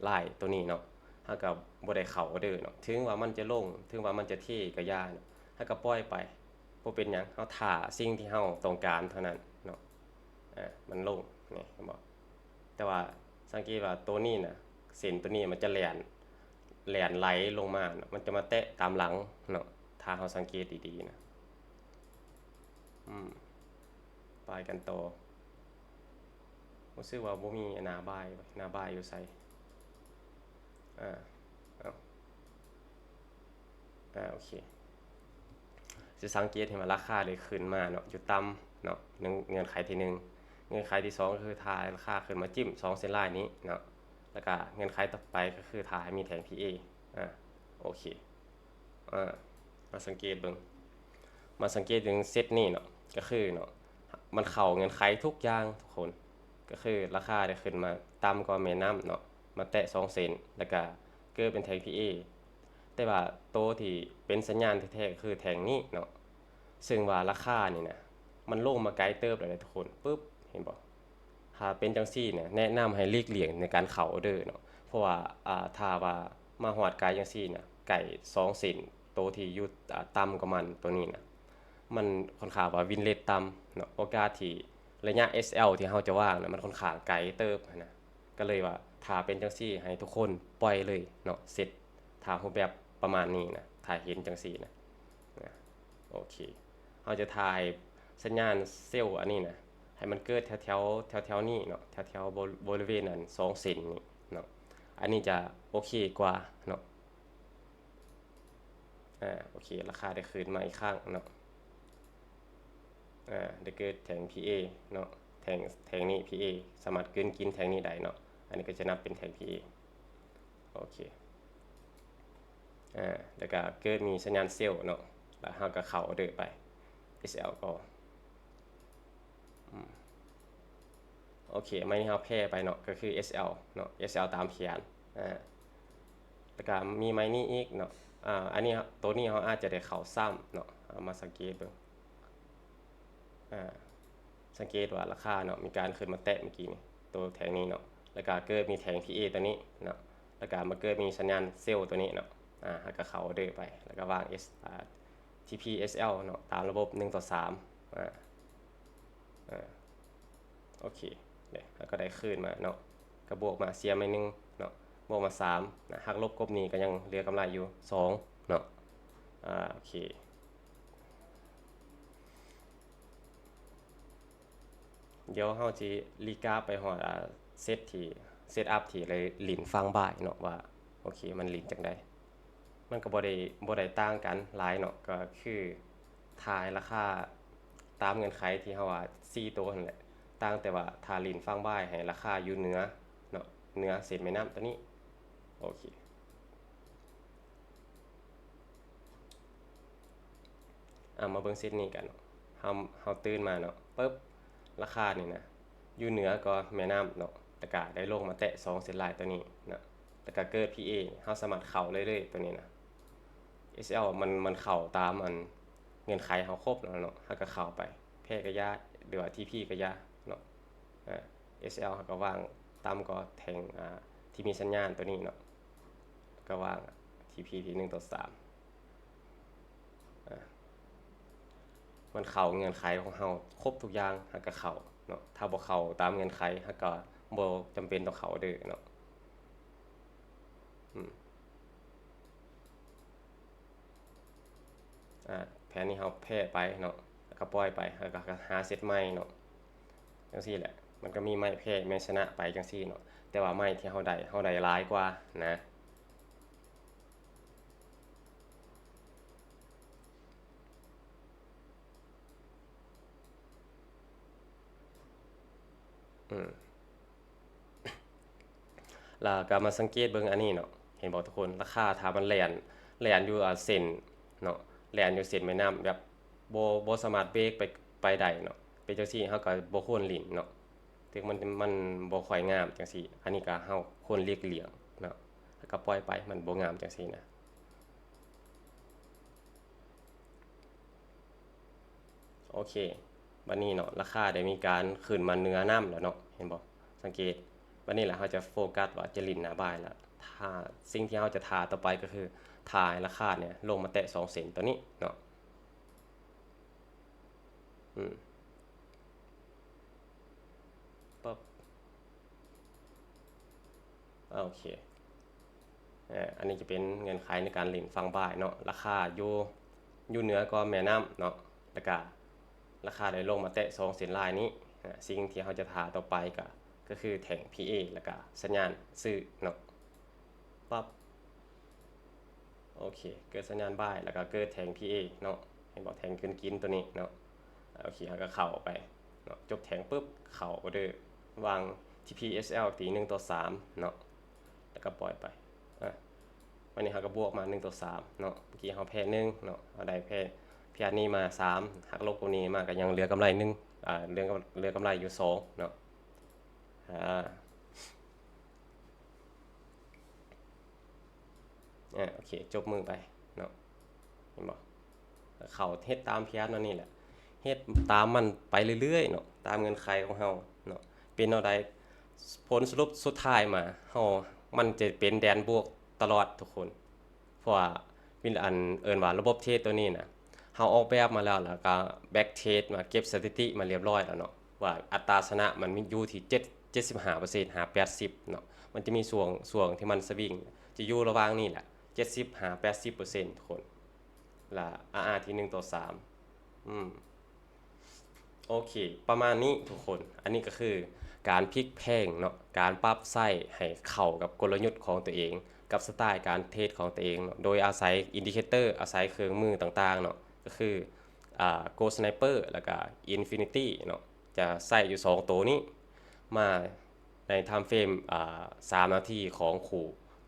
ລາຍຕົວນີ້ເນາະ, ເຮົາກໍບໍ່ໄດ້ເຂົ້າອອເດີເນາະ. ເຖິງວ່າມັນຈະລົງ ເຖິງວ່າມັນຈະເທກໍຢ່າເນາະ, ເຮົາກໍປ່ອຍໄປ ບໍ່ເປັນຫຍັງ, ເຮົາຖ້າສິ່ງທີ່ເຮົາຕ້ອງການເທົ່ານັ້ນເນາະ. ອາ ມັນລົງ ນີ້ ເຫັນບໍ່? ແຕ່ວ່າສັງເກດວ່າໂຕນີ້ນະ ເສັ້ນໂຕນີ້ມັນຈະແລ່ນ ແລ່ນໄຫຼລົງມາເນາະ, ມັນຈະມາແຕະຕາມຫຼັງເນາະ ຖ້າເຮົາສັງເກດດີໆນະ. ອືມ ໄປກັນຕໍ່. ຮູ້ສຶກວ່າບໍ່ມີໜ້າບາຍ, ໜ້າບາຍຢູ່ໃສ? ອາ ເອົາ ອາ ໂອເຄ ຊິສັງເກດເຫັນວ່າລາຄາໄດ້ຂຶ້ນມາເນາະ ຢູ່ຕ່ຳເນາະ, ໜຶ່ງ ເງື່ອນໄຂທີໜຶ່ງ. ເງື່ອນໄຂທີສອງ ກໍຄືຖ້າໃຫ້ລາຄາຂຶ້ນມາຈິ້ມສອງເສັ້ນລາຍນີ້ເນາະ, ແລ້ວກະເງື່ອນໄຂຕໍ່ໄປກໍຄືຖ້າໃຫ້ມີແທ່ງ PA. ອາ ໂອເຄ ອາ ມາສັງເກດເບິ່ງ ມາສັງເກດເບິ່ງເຊັດນີ້ເນາະ, ກໍຄືເນາະ ມັນເຂົ້າເງື່ອນໄຂທຸກຢ່າງທຸກຄົນ, ກໍຄືລາຄາໄດ້ຂຶ້ນມາຕ່ຳກວ່າແມ່ນ້ຳເນາະ ມາແຕະສອງເສັ້ນ ແລ້ວກະເກີດເປັນແທ່ງ PA. ແຕ່ວ່າໂຕທີ່ເປັນສັນຍານແທ້ໆ ກໍຄືແທ່ງນີ້ເນາະ, ເຊິ່ງວ່າລາຄານີ້ນະ ມັນລົງມາໄກເຕີບແລ້ວເດ້ທຸກຄົນ. ປຶບ ເຫັນບໍ່? ຖ້າເປັນຈັ່ງຊີ້ນະ ແນະນຳໃຫ້ຫຼີກລ່ຽງໃນການເຂົ້າອອເດີເນາະ, ເພາະວ່າ ອາ ຖ້າວ່າມາຮອດໄກຈັ່ງຊີ້ນະ ໄກສອງເສັ້ນ ໂຕທີ່ຢູ່ ອາ ຕ່ຳກວ່າມັນ ໂຕນີ້ນະ ມັນຂ້ອນຂ້າງວ່າວິນເຣດຕ່ຳເນາະ, ໂອກາດທີ່ໄລຍະ SL ທີ່ເຮົາຈະວາງນະ ມັນຂ້ອນຂ້າງໄກເຕີບຫັ້ນນະ. ກໍເລີຍວ່າຖ້າເປັນຈັ່ງຊີ້ ໃຫ້ທຸກຄົນປ່ອຍເລີຍເນາະ, ເຊັດ ຖ້າຮູບແບບປະມານນີ້ນະ ຖ້າເຫັນຈັ່ງຊີ້ນະ ນະ ໂອເຄ ເຮົາຈະຖ້າໃຫ້ສັນຍານເຊວອັນນີ້ນະ ໃຫ້ມັນເກີດແຖວໆ ແຖວໆນີ້ເນາະ, ແຖວໆ ບໍ ບໍລິເວນອັນສອງເສັ້ນນີ້ເນາະ, ອັນນີ້ຈະໂອເຄກວ່າເນາະ. ອາ ໂອເຄ ລາຄາໄດ້ຄືນມາອີກຄັ້ງເນາະ. ອາ ໄດ້ເກີດແທ່ງ PA ເນາະ, ແທ່ງ ແທ່ງນີ້ PA ສາມາດກືນກິນແທ່ງນີ້ໄດ້ເນາະ, ອັນນີ້ກໍຈະນັບເປັນແທ່ງ PA. ໂອເຄ ອາ ແລ້ວກໍເກີດມີສັນຍານເຊວເນາະ, ແລ້ວເຮົາກໍເຂົ້າອອເດີໄປ SL ກໍ ອືມ ໂອເຄ ໄມ້ນີ້ເຮົາແພ້ໄປເນາະ ກໍຄື SL ເນາະ, SL ຕາມແຜນ. ອາ ແລ້ວກໍມີໄມ້ນີ້ອີກເນາະ, ອາ ອັນນີ້ ໂຕນີ້ເຮົາອາດຈະໄດ້ເຂົ້າຊ້ຳເນາະ, ເຮົາມາສັງເກດເບິ່ງ. ອາ ສັງເກດວ່າລາຄາເນາະ ມີການຂຶ້ນມາແຕະເມື່ອກີ້ນີ້, ໂຕແທ່ງນີ້ເນາະ ແລ້ວກະເກີດມີແທ່ງ ພີເອ ໂຕນີ້ເນາະ ແລ້ວກະມາເກີດມີສັນຍານເຊວໂຕນີ້ເນາະ ອາ ເຮົາກະເຂົ້າອໍເດີໄປ ແລ້ວກະວາງ S ອາ ທີພີ SL ເນາະ ຕາມລະບົບໜຶ່ງຕໍ່ສາມ ອາ ອາ ໂອເຄ ເດ້ ເຮົາກະໄດ້ຄືນມາເນາະ ກະບວກມາ ເສຍໄມ້ໜຶ່ງເນາະ ບວກມາສາມນະ ຫັກລົບກົບນີ້ກະຍັງເຫຼືອກຳໄລຢູ່ສອງເນາະ ອາ ໂອເຄ ດຽວເຮົາຊິ recap ໄປຮອດ ອາ ເຊັດທີ່ setup ທີ່ໄດ້ຫຼິ້ນຟັງບາຍເນາະ ວ່າ ໂອເຄ ມັນຫຼິ້ນຈັ່ງໃດ ມັນກະບໍ່ໄດ້ ບໍ່ໄດ້ຕ່າງກັນຫຼາຍເນາະ ກະຄືຖ້າໃຫ້ລາຄາຕາມເງື່ອນໄຂທີ່ເຮົາວ່າສີ່ໂຕຫັ້ນແຫຼະ ຕ່າງແຕ່ວ່າຖ້າຫຼິ້ນຟັງບາຍໃຫ້ລາຄາຢູ່ເໜືອເນາະ ເໜືອເສັ້ນແມ່ນ້ຳໂຕນີ້ ໂອເຄ ອາ ມາເບິ່ງເຊັດນີ້ກັນເນາະ ເຮົາ ເຮົາຕື່ນມາເນາະ ປຶບ ລາຄານີ້ນະ ຢູ່ເໜືອກວ່າແມ່ນ້ຳເນາະ ແລ້ວກະໄດ້ລົງມາແຕະສອງເສັ້ນລາຍໂຕນີ້ເນາະ ແລ້ວກະເກີດ ພີເອ ເຮົາສາມາດເຂົ້າໄດ້ເລີຍໂຕນີ້ນະ SL ມັນ ມັນເຂົ້າຕາມອັນເງື່ອນໄຂເຮົາຄົບແລ້ວເນາະ ເຮົາກະເຂົ້າໄປ ແພ້ກະຢ່າ ຫຼືວ່າ ທີພີ ກະຢ່າເນາະ ອາ SL ເຮົາກະວາງຕ່ຳກວ່າແທ່ງ ອາ ທີ່ມີສັນຍານໂຕນີ້ເນາະ ກະວາງ ທີພີ ທີ່ໜຶ່ງຕໍ່ສາມ ອາ ມັນເຂົ້າເງື່ອນໄຂຂອງເຮົາຄົບທຸກຢ່າງ ເຮົາກະເຂົ້າເນາະ ຖ້າບໍ່ເຂົ້າຕາມເງື່ອນໄຂ ເຮົາກະບໍ່ຈຳເປັນຕ້ອງເຂົ້າອໍເດີເນາະ ອືມ ອາ ແຜນນີ້ເຮົາແພ້ໄປເນາະ ແລ້ວກະປ່ອຍໄປ ເຮົາກະຫາເຊັດໃໝ່ເນາະ ຈັ່ງຊີ້ແຫຼະ ມັນກະມີໄມ້ແພ້ໄມ້ຊະນະໄປຈັ່ງຊີ້ເນາະ ແຕ່ວ່າໄມ້ທີ່ເຮົາໄດ້ ເຮົາໄດ້ຫຼາຍກວ່ານະ ອືມ ແລ້ວກະມາສັງເກດເບິ່ງອັນນີ້ເນາະ ເຫັນບໍ່ທຸກຄົນ ລາຄາຖ້າມັນແລ່ນ ແລ່ນຢູ່ ອາ ເສັ້ນເນາະ ແລ່ນຢູ່ເສັ້ນແມ່ນ້ຳ ແບບບໍ່ ບໍ່ສາມາດເບຣກໄປ ໄປໄດ້ເນາະ ເປັນຈັ່ງຊີ້ເຮົາກະບໍ່ຄວນຫຼິ້ນເນາະ ເຖິງມັນ ມັນບໍ່ຄ່ອຍງາມຈັ່ງຊີ້ ອັນນີ້ກະເຮົາຄວນຫຼີກລ່ຽງເນາະ ແລ້ວກະປ່ອຍໄປ ມັນບໍ່ງາມຈັ່ງຊີ້ນະ. ໂອເຄ ບາດນີ້ເນາະ ລາຄາໄດ້ມີການຂຶ້ນມາເໜືອນ້ຳແລ້ວເນາະ ເຫັນບໍ່ ສັງເກດ ບາດນີ້ລະເຮົາຈະໂຟກັສວ່າຈະຫຼິ້ນໜ້າບາຍລະ ຖ້າ ສິ່ງທີ່ເຮົາຈະຖ້າຕໍ່ໄປກະຄື ຖ້າໃຫ້ລາຄານີ້ລົງມາແຕະສອງເສັ້ນໂຕນີ້ເນາະ ອືມ ປັບ ໂອເຄ ອາ ອັນນີ້ຈະເປັນເງື່ອນໄຂໃນການຫຼິ້ນຝັ່ງບາຍເນາະ ລາຄາຢູ່ ຢູ່ເໜືອກວ່າແມ່ນ້ຳເນາະ ແລ້ວກະລາຄາໄດ້ລົງມາແຕະສອງເສັ້ນລາຍນີ້ ອາ ສິ່ງທີ່ເຮົາຈະຖ້າຕໍ່ໄປກະ ກະຄືແທ່ງ ພີເອ ແລ້ວກະສັນຍານຊື້ເນາະ ປັບ ໂອເຄ ເກີດສັນຍານບາຍ ແລ້ວກະເກີດແທ່ງ ພີເອ ເນາະ ເຫັນບໍ່ ແທ່ງເກີນກິນໂຕນີ້ເນາະ ໂອເຄ ເຮົາກະເຂົ້າໄປເນາະ ຈົບແທ່ງປຶບ ເຂົ້າອໍເດີ ວາງ ທີພີ SL ຕີໜຶ່ງຕໍ່ສາມເນາະ ແລ້ວກະປ່ອຍໄປ ອາ ບາດນີ້ເຮົາກະບວກມາໜຶ່ງຕໍ່ສາມເນາະ ເມື່ອກີ້ເຮົາແພ້ໜຶ່ງເນາະ ເຮົາໄດ້ແພ້ ແພ້ອັນນີ້ມາສາມ ຫັກລົບກວ່ານີ້ມາກະຍັງເຫຼືອກຳໄລໜຶ່ງ ອາ ເຫຼືອ ເຫຼືອກຳໄລຢູ່ສອງເນາະ ອາ ອາ ໂອເຄ ຈົບມື້ໄປເນາະ ເຫັນບໍ່ ເຂົ້າເຮັດຕາມແຜນມັນນີ້ແຫຼະ ເຮັດຕາມມັນໄປເລື້ອຍໆເນາະ ຕາມເງື່ອນໄຂຂອງເຮົາເນາະ ເປັນແນວໃດ ຜົນສະຫຼຸບສຸດທ້າຍມາ ເຮົາ ມັນຈະເປັນແດນບວກຕະຫຼອດທຸກຄົນ ເພາະວ່າ ວິນ ອັນ ເອີ້ນວ່າລະບົບເທຣດໂຕນີ້ນະ ເຮົາອອກແບບມາແລ້ວ ແລ້ວກະ back test ມາເກັບສະຖິຕິມາລຽບລ້ອຍແລ້ວເນາະ ວ່າອັດຕາຊະນະມັນມີຢູ່ທີ່ເຈັດ ເຈັດສິບຫ້າເປີເຊັນຫາແປດສິບເນາະ ມັນຈະມີຊ່ວງ ຊ່ວງທີ່ມັນສະວິງ ຈະຢູ່ລະຫວ່າງນີ້ແຫຼະ ເຈັດສິບຫາແປດສິບເປີເຊັນທຸກຄົນ ລະ ອາ ອາ ທີ່ໜຶ່ງຕໍ່ສາມ ອືມ ໂອເຄ ປະມານນີ້ທຸກຄົນ ອັນນີ້ກະຄືການພລິກແພງເນາະ ການປັບໃຊ້ໃຫ້ເຂົ້າກັບກົນລະຍຸດຂອງຕົວເອງ ກັບສະໄຕການເທຣດຂອງຕົວເອງເນາະ ໂດຍອາໄສອິນດິເຄເຕີ ອາໄສເຄື່ອງມືຕ່າງໆເນາະ ກະຄື ອາ Gold Sniper ແລ້ວກະ Infinity ເນາະ ຈະໃຊ້ຢູ່ສອງໂຕນີ້ ມາໃນ time frame ອາ ສາມນາທີຂອງຄູ່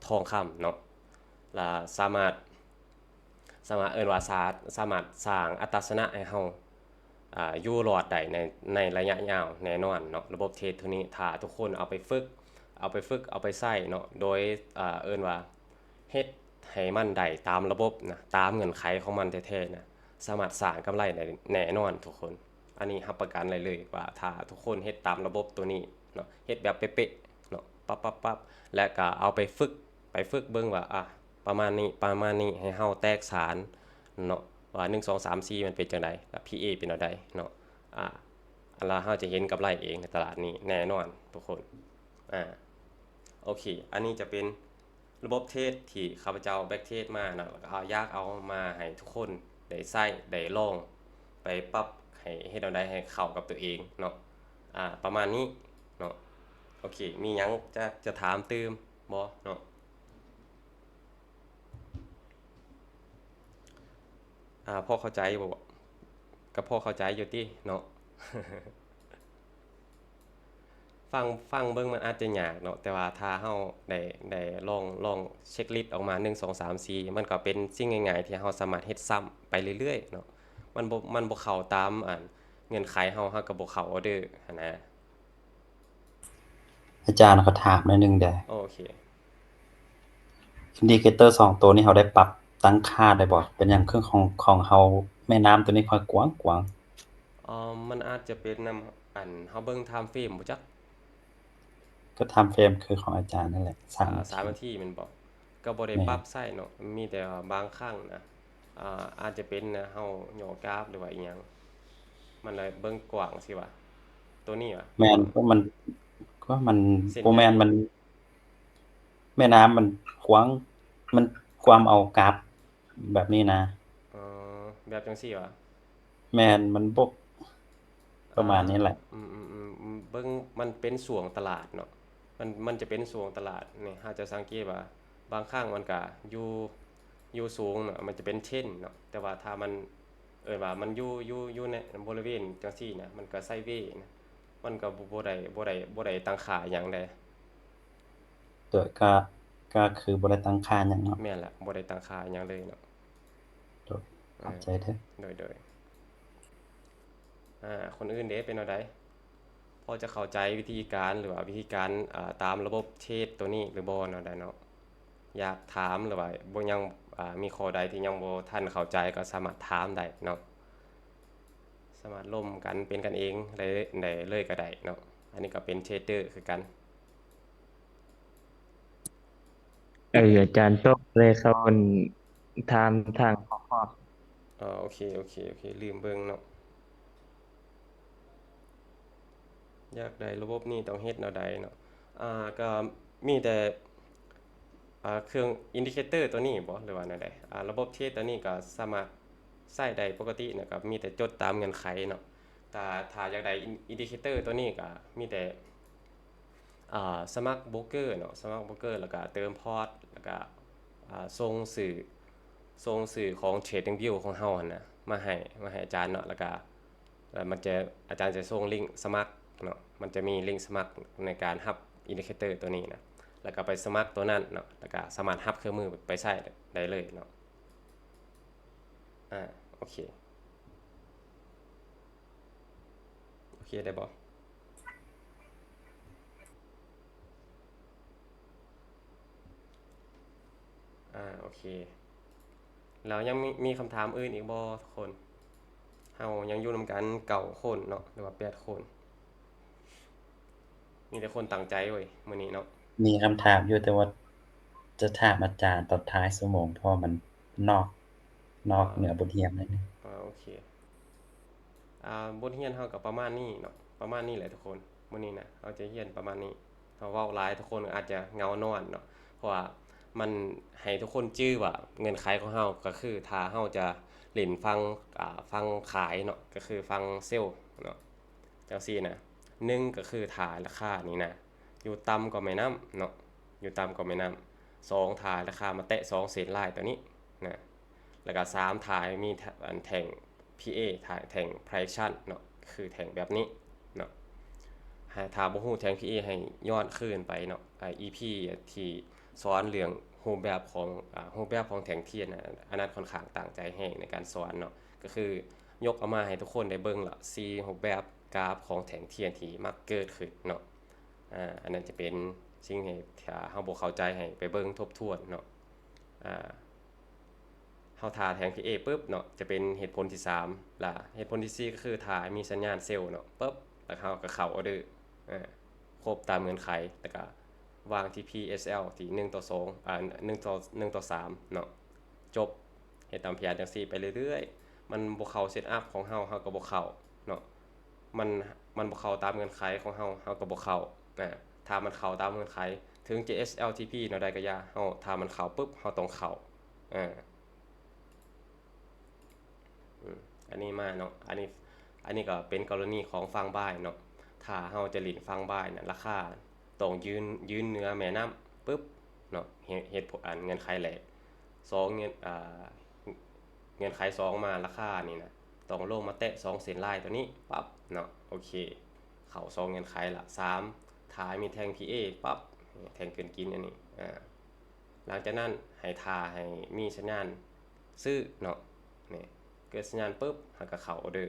ທອງຄຳເນາະ ລະສາມາດ ສາມາດເອີ້ນວ່າສາ ສາມາດສ້າງອັດຕາຊະນະໃຫ້ເຮົາ ອາ ຢູ່ລອດໄດ້ໃນ ໃນໄລຍະຍາວແນ່ນອນເນາະ ລະບົບເທຣດໂຕນີ້ ຖ້າທຸກຄົນເອົາໄປຝຶກ ເອົາໄປຝຶກ ເອົາໄປໃຊ້ເນາະ ໂດຍ ອາ ເອີ້ນວ່າເຮັດໃຫ້ມັນໄດ້ຕາມລະບົບນະ ຕາມເງື່ອນໄຂຂອງມັນແທ້ໆນະ ສາມາດສ້າງກຳໄລໄດ້ແນ່ນອນທຸກຄົນ ອັນນີ້ຮັບປະກັນໄດ້ເລີຍວ່າ ຖ້າທຸກຄົນເຮັດຕາມລະບົບໂຕນີ້ ເນາະ ເຮັດແບບເປະໆເນາະ ປັບໆໆ ແລ້ວກໍເອົາໄປຝຶກ ໄປຝຶກເບິ່ງວ່າ ອາ ປະມານນີ້ ປະມານນີ້ ໃຫ້ເຮົາແຕກສານເນາະ ວ່າ ໜຶ່ງ ສອງ ສາມ ສີ່ ມັນເປັນຈັ່ງໃດ ແລ້ວ PA ເປັນແນວໃດເນາະ ອາ ແລ້ວເຮົາຈະເຫັນກຳໄລເອງໃນຕະຫຼາດນີ້ແນ່ນອນທຸກຄົນ. ອາ ໂອເຄ ອັນນີ້ຈະເປັນ ລະບົບເທຣດທີ່ຂ້າພະເຈົ້າແບັກເທຣດມາເນາະ ແລ້ວກໍເອົາ ຢາກເອົາມາໃຫ້ທຸກຄົນໄດ້ໃຊ້ ໄດ້ລອງໄປປັບໃຫ້ເຮັດແນວໃດໃຫ້ເຂົ້າກັບຕົວເອງເນາະ ອາ ປະມານນີ້ເນາະ. ໂອເຄ ມີຫຍັງຈະ ຈະຖາມຕື່ມບໍ່ເນາະ? ອາ ພໍເຂົ້າໃຈບໍ່? ກໍພໍເຂົ້າໃຈຢູ່ຕິເນາະ? ຟັງ ຟັງເບິ່ງມັນອາດຈະຍາກເນາະ ແຕ່ວ່າຖ້າເຮົາໄດ້ ໄດ້ລອງ ລອງເຊັກລິດອອກມາ ໜຶ່ງ ສອງ ສາມ ສີ່ ມັນກໍເປັນສິ່ງງ່າຍໆທີ່ເຮົາສາມາດເຮັດຊ້ຳໄປເລື້ອຍໆເນາະ. ມັນບໍ່ ມັນບໍ່ເຂົ້າຕາມ ອັນ ເງື່ອນໄຂເຮົາ ເຮົາກໍບໍ່ເຂົ້າອໍເດີຫັ້ນນະ. ອາຈານ ຂໍຖາມໜ້ອຍໜຶ່ງເດີ້. ໂອເຄ. ອິນດິເຄເຕີສອງໂຕນີ້ເຮົາໄດ້ປັບຕັ້ງຄ່າໄດ້ບໍ່? ເປັນຫຍັງຄືຂອງ ຂອງເຮົາແມ່ນ້ຳໂຕນີ້ຄ່ອຍກວ້າງໆ? ເອີ ມັນອາດຈະເປັນນຳ ອັນ ເຮົາເບິ່ງທາມເຟຣມບໍ່ຈັກ? ກໍທາມເຟຣມຄືຂອງອາຈານນັ້ນແຫຼະ ສາມ ອາ ນາທີ ສາມນາທີແມ່ນບໍ່? ກໍບໍ່ໄດ້ ແມ່ນ ປັບໃສ່ເນາະ ມີແຕ່ວ່າບາງຄັ້ງນະ ອາ ອາດຈະເປັນນະ ເຮົາຍໍກາບ ຫຼືວ່າອີ່ຫຍັງ ມັນເລີຍເບິ່ງກວ້າງຊີ້ຫວາ? ໂຕນີ້ຫວາ? ແມ່ນ ເພາະມັນ ເພາະມັນ ເສັ້ນ ບໍ່ແມ່ນ ໃຫຍ່ ມັນ ແມ່ນ້ຳມັນຂວາງ ມັນຄວາມເອົາກັບແບບນີ້ນະ. ອໍ ແບບຈັ່ງຊີ້ຫວາ? ແມ່ນ ມັນບົກ ປະມານນີ້ແຫຼະ. ອາ ອືມໆໆ ເບິ່ງ ມັນເປັນຊ່ວງຕະຫຼາດເນາະ ມັນ ມັນຈະເປັນຊ່ວງຕະຫຼາດນີ້ ເຮົາຈະສັງເກດວ່າບາງຄັ້ງມັນກະຢູ່ ຢູ່ສູງເນາະ ມັນຈະເປັນເທຣນເນາະ ແຕ່ວ່າຖ້າມັນ ເອີ້ນວ່າມັນຢູ່ ຢູ່ ຢູ່ໃນບໍລິເວນຈັ່ງຊີ້ນະ ມັນກໍໄຊເວນະ ມັນກໍບໍ່ ບໍ່ໄດ້ ບໍ່ໄດ້ ບໍ່ໄດ້ຕັ້ງຄ່າຫຍັງເດ້. ໂດຍ ກໍ ກໍຄືບໍ່ໄດ້ຕັ້ງຄ່າຫຍັງເນາະ. ແມ່ນລະ ບໍ່ໄດ້ຕັ້ງຄ່າຫຍັງເລີຍເນາະ. ໂດຍ ເອີ ຂອບໃຈເດີ້. ໂດຍ ໂດຍ. ອາ ຄົນອື່ນເດ ເປັນແນວໃດ? ພໍຈະເຂົ້າໃຈວິທີການ ຫຼືວ່າວິທີການ ອາ ຕາມລະບົບເທຣດໂຕນີ້ຫຼືບໍ່ແນວໃດເນາະ? ຢາກຖາມ ຫຼືວ່າບໍ່ ຍັງ ອາ ມີຂໍ້ໃດທີ່ຍັງບໍ່ທັນເຂົ້າໃຈ ກໍສາມາດຖາມໄດ້ເນາະ. ສາມາດລົມກັນເປັນກັນເອງໄດ້ ໄດ້ເລີຍກໍໄດ້ເນາະ. ອັນນີ້ກໍເປັນເທຣດເດີຄືກັນ. ເອີ ອາຈານ ຕົກເລີຍ ເຂົາ ອັນ ຖາມທາງຂໍ້ຄວາມ. ອໍ ໂອເຄ ໂອເຄ ໂອເຄ ລືມເບິ່ງເນາະ. ຢາກໄດ້ລະບົບນີ້ຕ້ອງເຮັດແນວໃດເນາະ? ອາ ກໍມີແຕ່ ອາ ເຄື່ອງອິນດິເຄເຕີໂຕນີ້ບໍ ຫຼືວ່າແນວໃດ? ອາ ລະບົບເທຣດໂຕນີ້ກໍສາມາດໃຊ້ໄດ້ປົກກະຕິເນາະ ກໍມີແຕ່ຈົດຕາມເງື່ອນໄຂເນາະ. ຖ້າ ຖ້າຢາກໄດ້ອິນ ອິນດິເຄເຕີໂຕນີ້ກໍມີແຕ່ ອາ ສະໝັກໂບຣກເກີເນາະ ສະໝັກໂບຣກເກີ ແລ້ວກະເຕີມພອດ ແລ້ວກະ ອາ ສົ່ງຊື່ ສົ່ງຊື່ຂອງເທຣດດິງວິວຂອງເຮົາຫັ້ນນະ ມາໃຫ້ ມາໃຫ້ອາຈານເນາະ ແລ້ວກະ ແລ້ວມັນຈະ ອາຈານຈະສົ່ງລິ້ງສະໝັກເນາະ ມັນຈະມີລິ້ງສະໝັກໃນການຮັບອິນດິເຄເຕີໂຕນີ້ນະ ແລ້ວກະໄປສະໝັກໂຕນັ້ນເນາະ ແລ້ວກະສາມາດຮັບເຄື່ອງມືໄປໃຊ້ໄດ້ເລີຍເນາະ. ອາ ໂອເຄ. ໂອເຄໄດ້ບໍ່? ອາ ໂອເຄ ແລ້ວຍັງມີ ມີຄຳຖາມອື່ນອີກບໍ່ທຸກຄົນ? ເຮົາຍັງຢູ່ນຳກັນເກົ້າຄົນເນາະ ຫຼືວ່າແປດຄົນ. ມີແຕ່ຄົນຕັ້ງໃຈເວີຍມື້ນີ້ເນາະ. ມີຄຳຖາມຢູ່ ແຕ່ວ່າຈະຖາມອາຈານຕອນທ້າຍຊົ່ວໂມງ ເພາະວ່າມັນນອກ ນອກເໜືອບົດຮຽນໜ້ອຍໜຶ່ງ. ອາ ໂອເຄ. ອາ ບົດຮຽນເຮົາກໍປະມານນີ້ເນາະ ປະມານນີ້ແຫຼະທຸກຄົນ. ມື້ນີ້ນະ ເຮົາຈະຮຽນປະມານນີ້. ເຮົາເວົ້າຫຼາຍ ທຸກຄົນອາດຈະເຫງົານອນເນາະ ເພາະວ່າມັນໃຫ້ທຸກຄົນຈື່ວ່າເງື່ອນໄຂຂອງເຮົາກໍຄື ຖ້າເຮົາຈະຫຼິ້ນຝັ່ງ ອາ ຝັ່ງຂາຍເນາະ ກໍຄືຝັ່ງເຊວເນາະ ຈັ່ງຊີ້ນະ. ໜຶ່ງ ກໍຄືຖ້າລາຄານີ້ນະ ຢູ່ຕ່ຳກວ່າແມ່ນ້ຳເນາະ ຢູ່ຕ່ຳກວ່າແມ່ນ້ຳ. ສອງ ຖ້າລາຄາມາແຕະສອງເສັ້ນລາຍຕົວນີ້ນະ ແລ້ວກໍສາມ ຖ້າມີ ອັນ ແທ່ງ ພີເອ ຖ້າແທ່ງ price action ເນາະ ຄືແທ່ງແບບນີ້ເນາະ. ຖ້າບໍ່ຮູ້ແທ່ງ ພີເອ ໃຫ້ຍ້ອນຄືນໄປເນາະ ອາ ອີພີ ທີ່ສອນເລື່ອງຮູບແບບຂອງ ອາ ຮູບແບບຂອງແທ່ງທຽນນະ ອັນນັ້ນຂ້ອນຂ້າງຕັ້ງໃຈແຮງໃນການສອນເນາະ ກໍຄືຍົກເອົາມາໃຫ້ທຸກຄົນໄດ້ເບິ່ງລະ ສີ່ຮູບແບບກາບຂອງແທ່ງທຽນທີ່ມັກເກີດຂຶ້ນເນາະ. ອາ ອັນນັ້ນຈະເປັນສິ່ງທີ່ ຖ້າເຮົາບໍ່ເຂົ້າໃຈໃຫ້ໄປເບິ່ງທົບທວນເນາະ. ອາ ເຮົາຖ້າແທ່ງ ພີເອ ປຶບເນາະ ຈະເປັນເຫດຜົນທີສາມ ລະເຫດຜົນທີສີ່ ກໍຄືຖ້າມີສັນຍານເຊວເນາະ ປຶບ ລະເຮົາກໍເຂົ້າອໍເດີ ອາ ຄົບຕາມເງື່ອນໄຂ ແລ້ວກະວາງທີ່ ພີເອສແອລ ທີ່ໜຶ່ງຕໍ່ສອງ ອາ ໜຶ່ງຕໍ່ ໜຶ່ງຕໍ່ສາມເນາະ ຈົບ. ເຮັດຕາມແຜນຈັ່ງຊີ້ໄປເລື້ອຍໆ ມັນບໍ່ເຂົ້າເຊັດອັບຂອງເຮົາ ເຮົາກໍບໍ່ເຂົ້າເນາະ ມັນ ມັນບໍ່ເຂົ້າຕາມເງື່ອນໄຂຂອງເຮົາ ເຮົາກໍບໍ່ເຂົ້າ. ອາ ຖ້າມັນເຂົ້າຕາມເງື່ອນໄຂ ເຖິງຈະ ເອສແອລທີພີ ແນວໃດກໍຢ່າ ເຮົາ ຖ້າມັນເຂົ້າປຶບ ເຮົາຕ້ອງເຂົ້າ. ອາ ອືມ ອັນນີ້ມາເນາະ ອັນນີ້ ອັນນີ້ກໍເປັນກໍລະນີຂອງຝັ່ງບາຍເນາະ. ຖ້າເຮົາຈະຫຼິ້ນຝັ່ງບາຍນະ ລາຄາຕ້ອງຢືນ ຢືນເໜືອແມ່ນ້ຳປຶບເນາະ ເຫດ ເຫດຜົນ ອັນ ເງື່ອນໄຂແລກ ສອງ ເງື່ອນ ອ່າ ເງື່ອນໄຂສອງມາ ລາຄານີ້ນະ ຕ້ອງລົງມາແຕະສອງເສັ້ນລາຍຕົວນີ້ປັບເນາະ. ໂອເຄ ເຂົ້າສອງເງື່ອນໄຂລະ. ສາມ ຖ້າມີແທ່ງພີເອປັບ ແທ່ງເກີນກິນອັນນີ້ ອາ ຫຼັງຈາກນັ້ນໃຫ້ຖ້າໃຫ້ມີສັນຍານຊື້ເນາະ ນີ້ ເກີດສັນຍານປຶບ ເຮົາກໍເຂົ້າອໍເດີ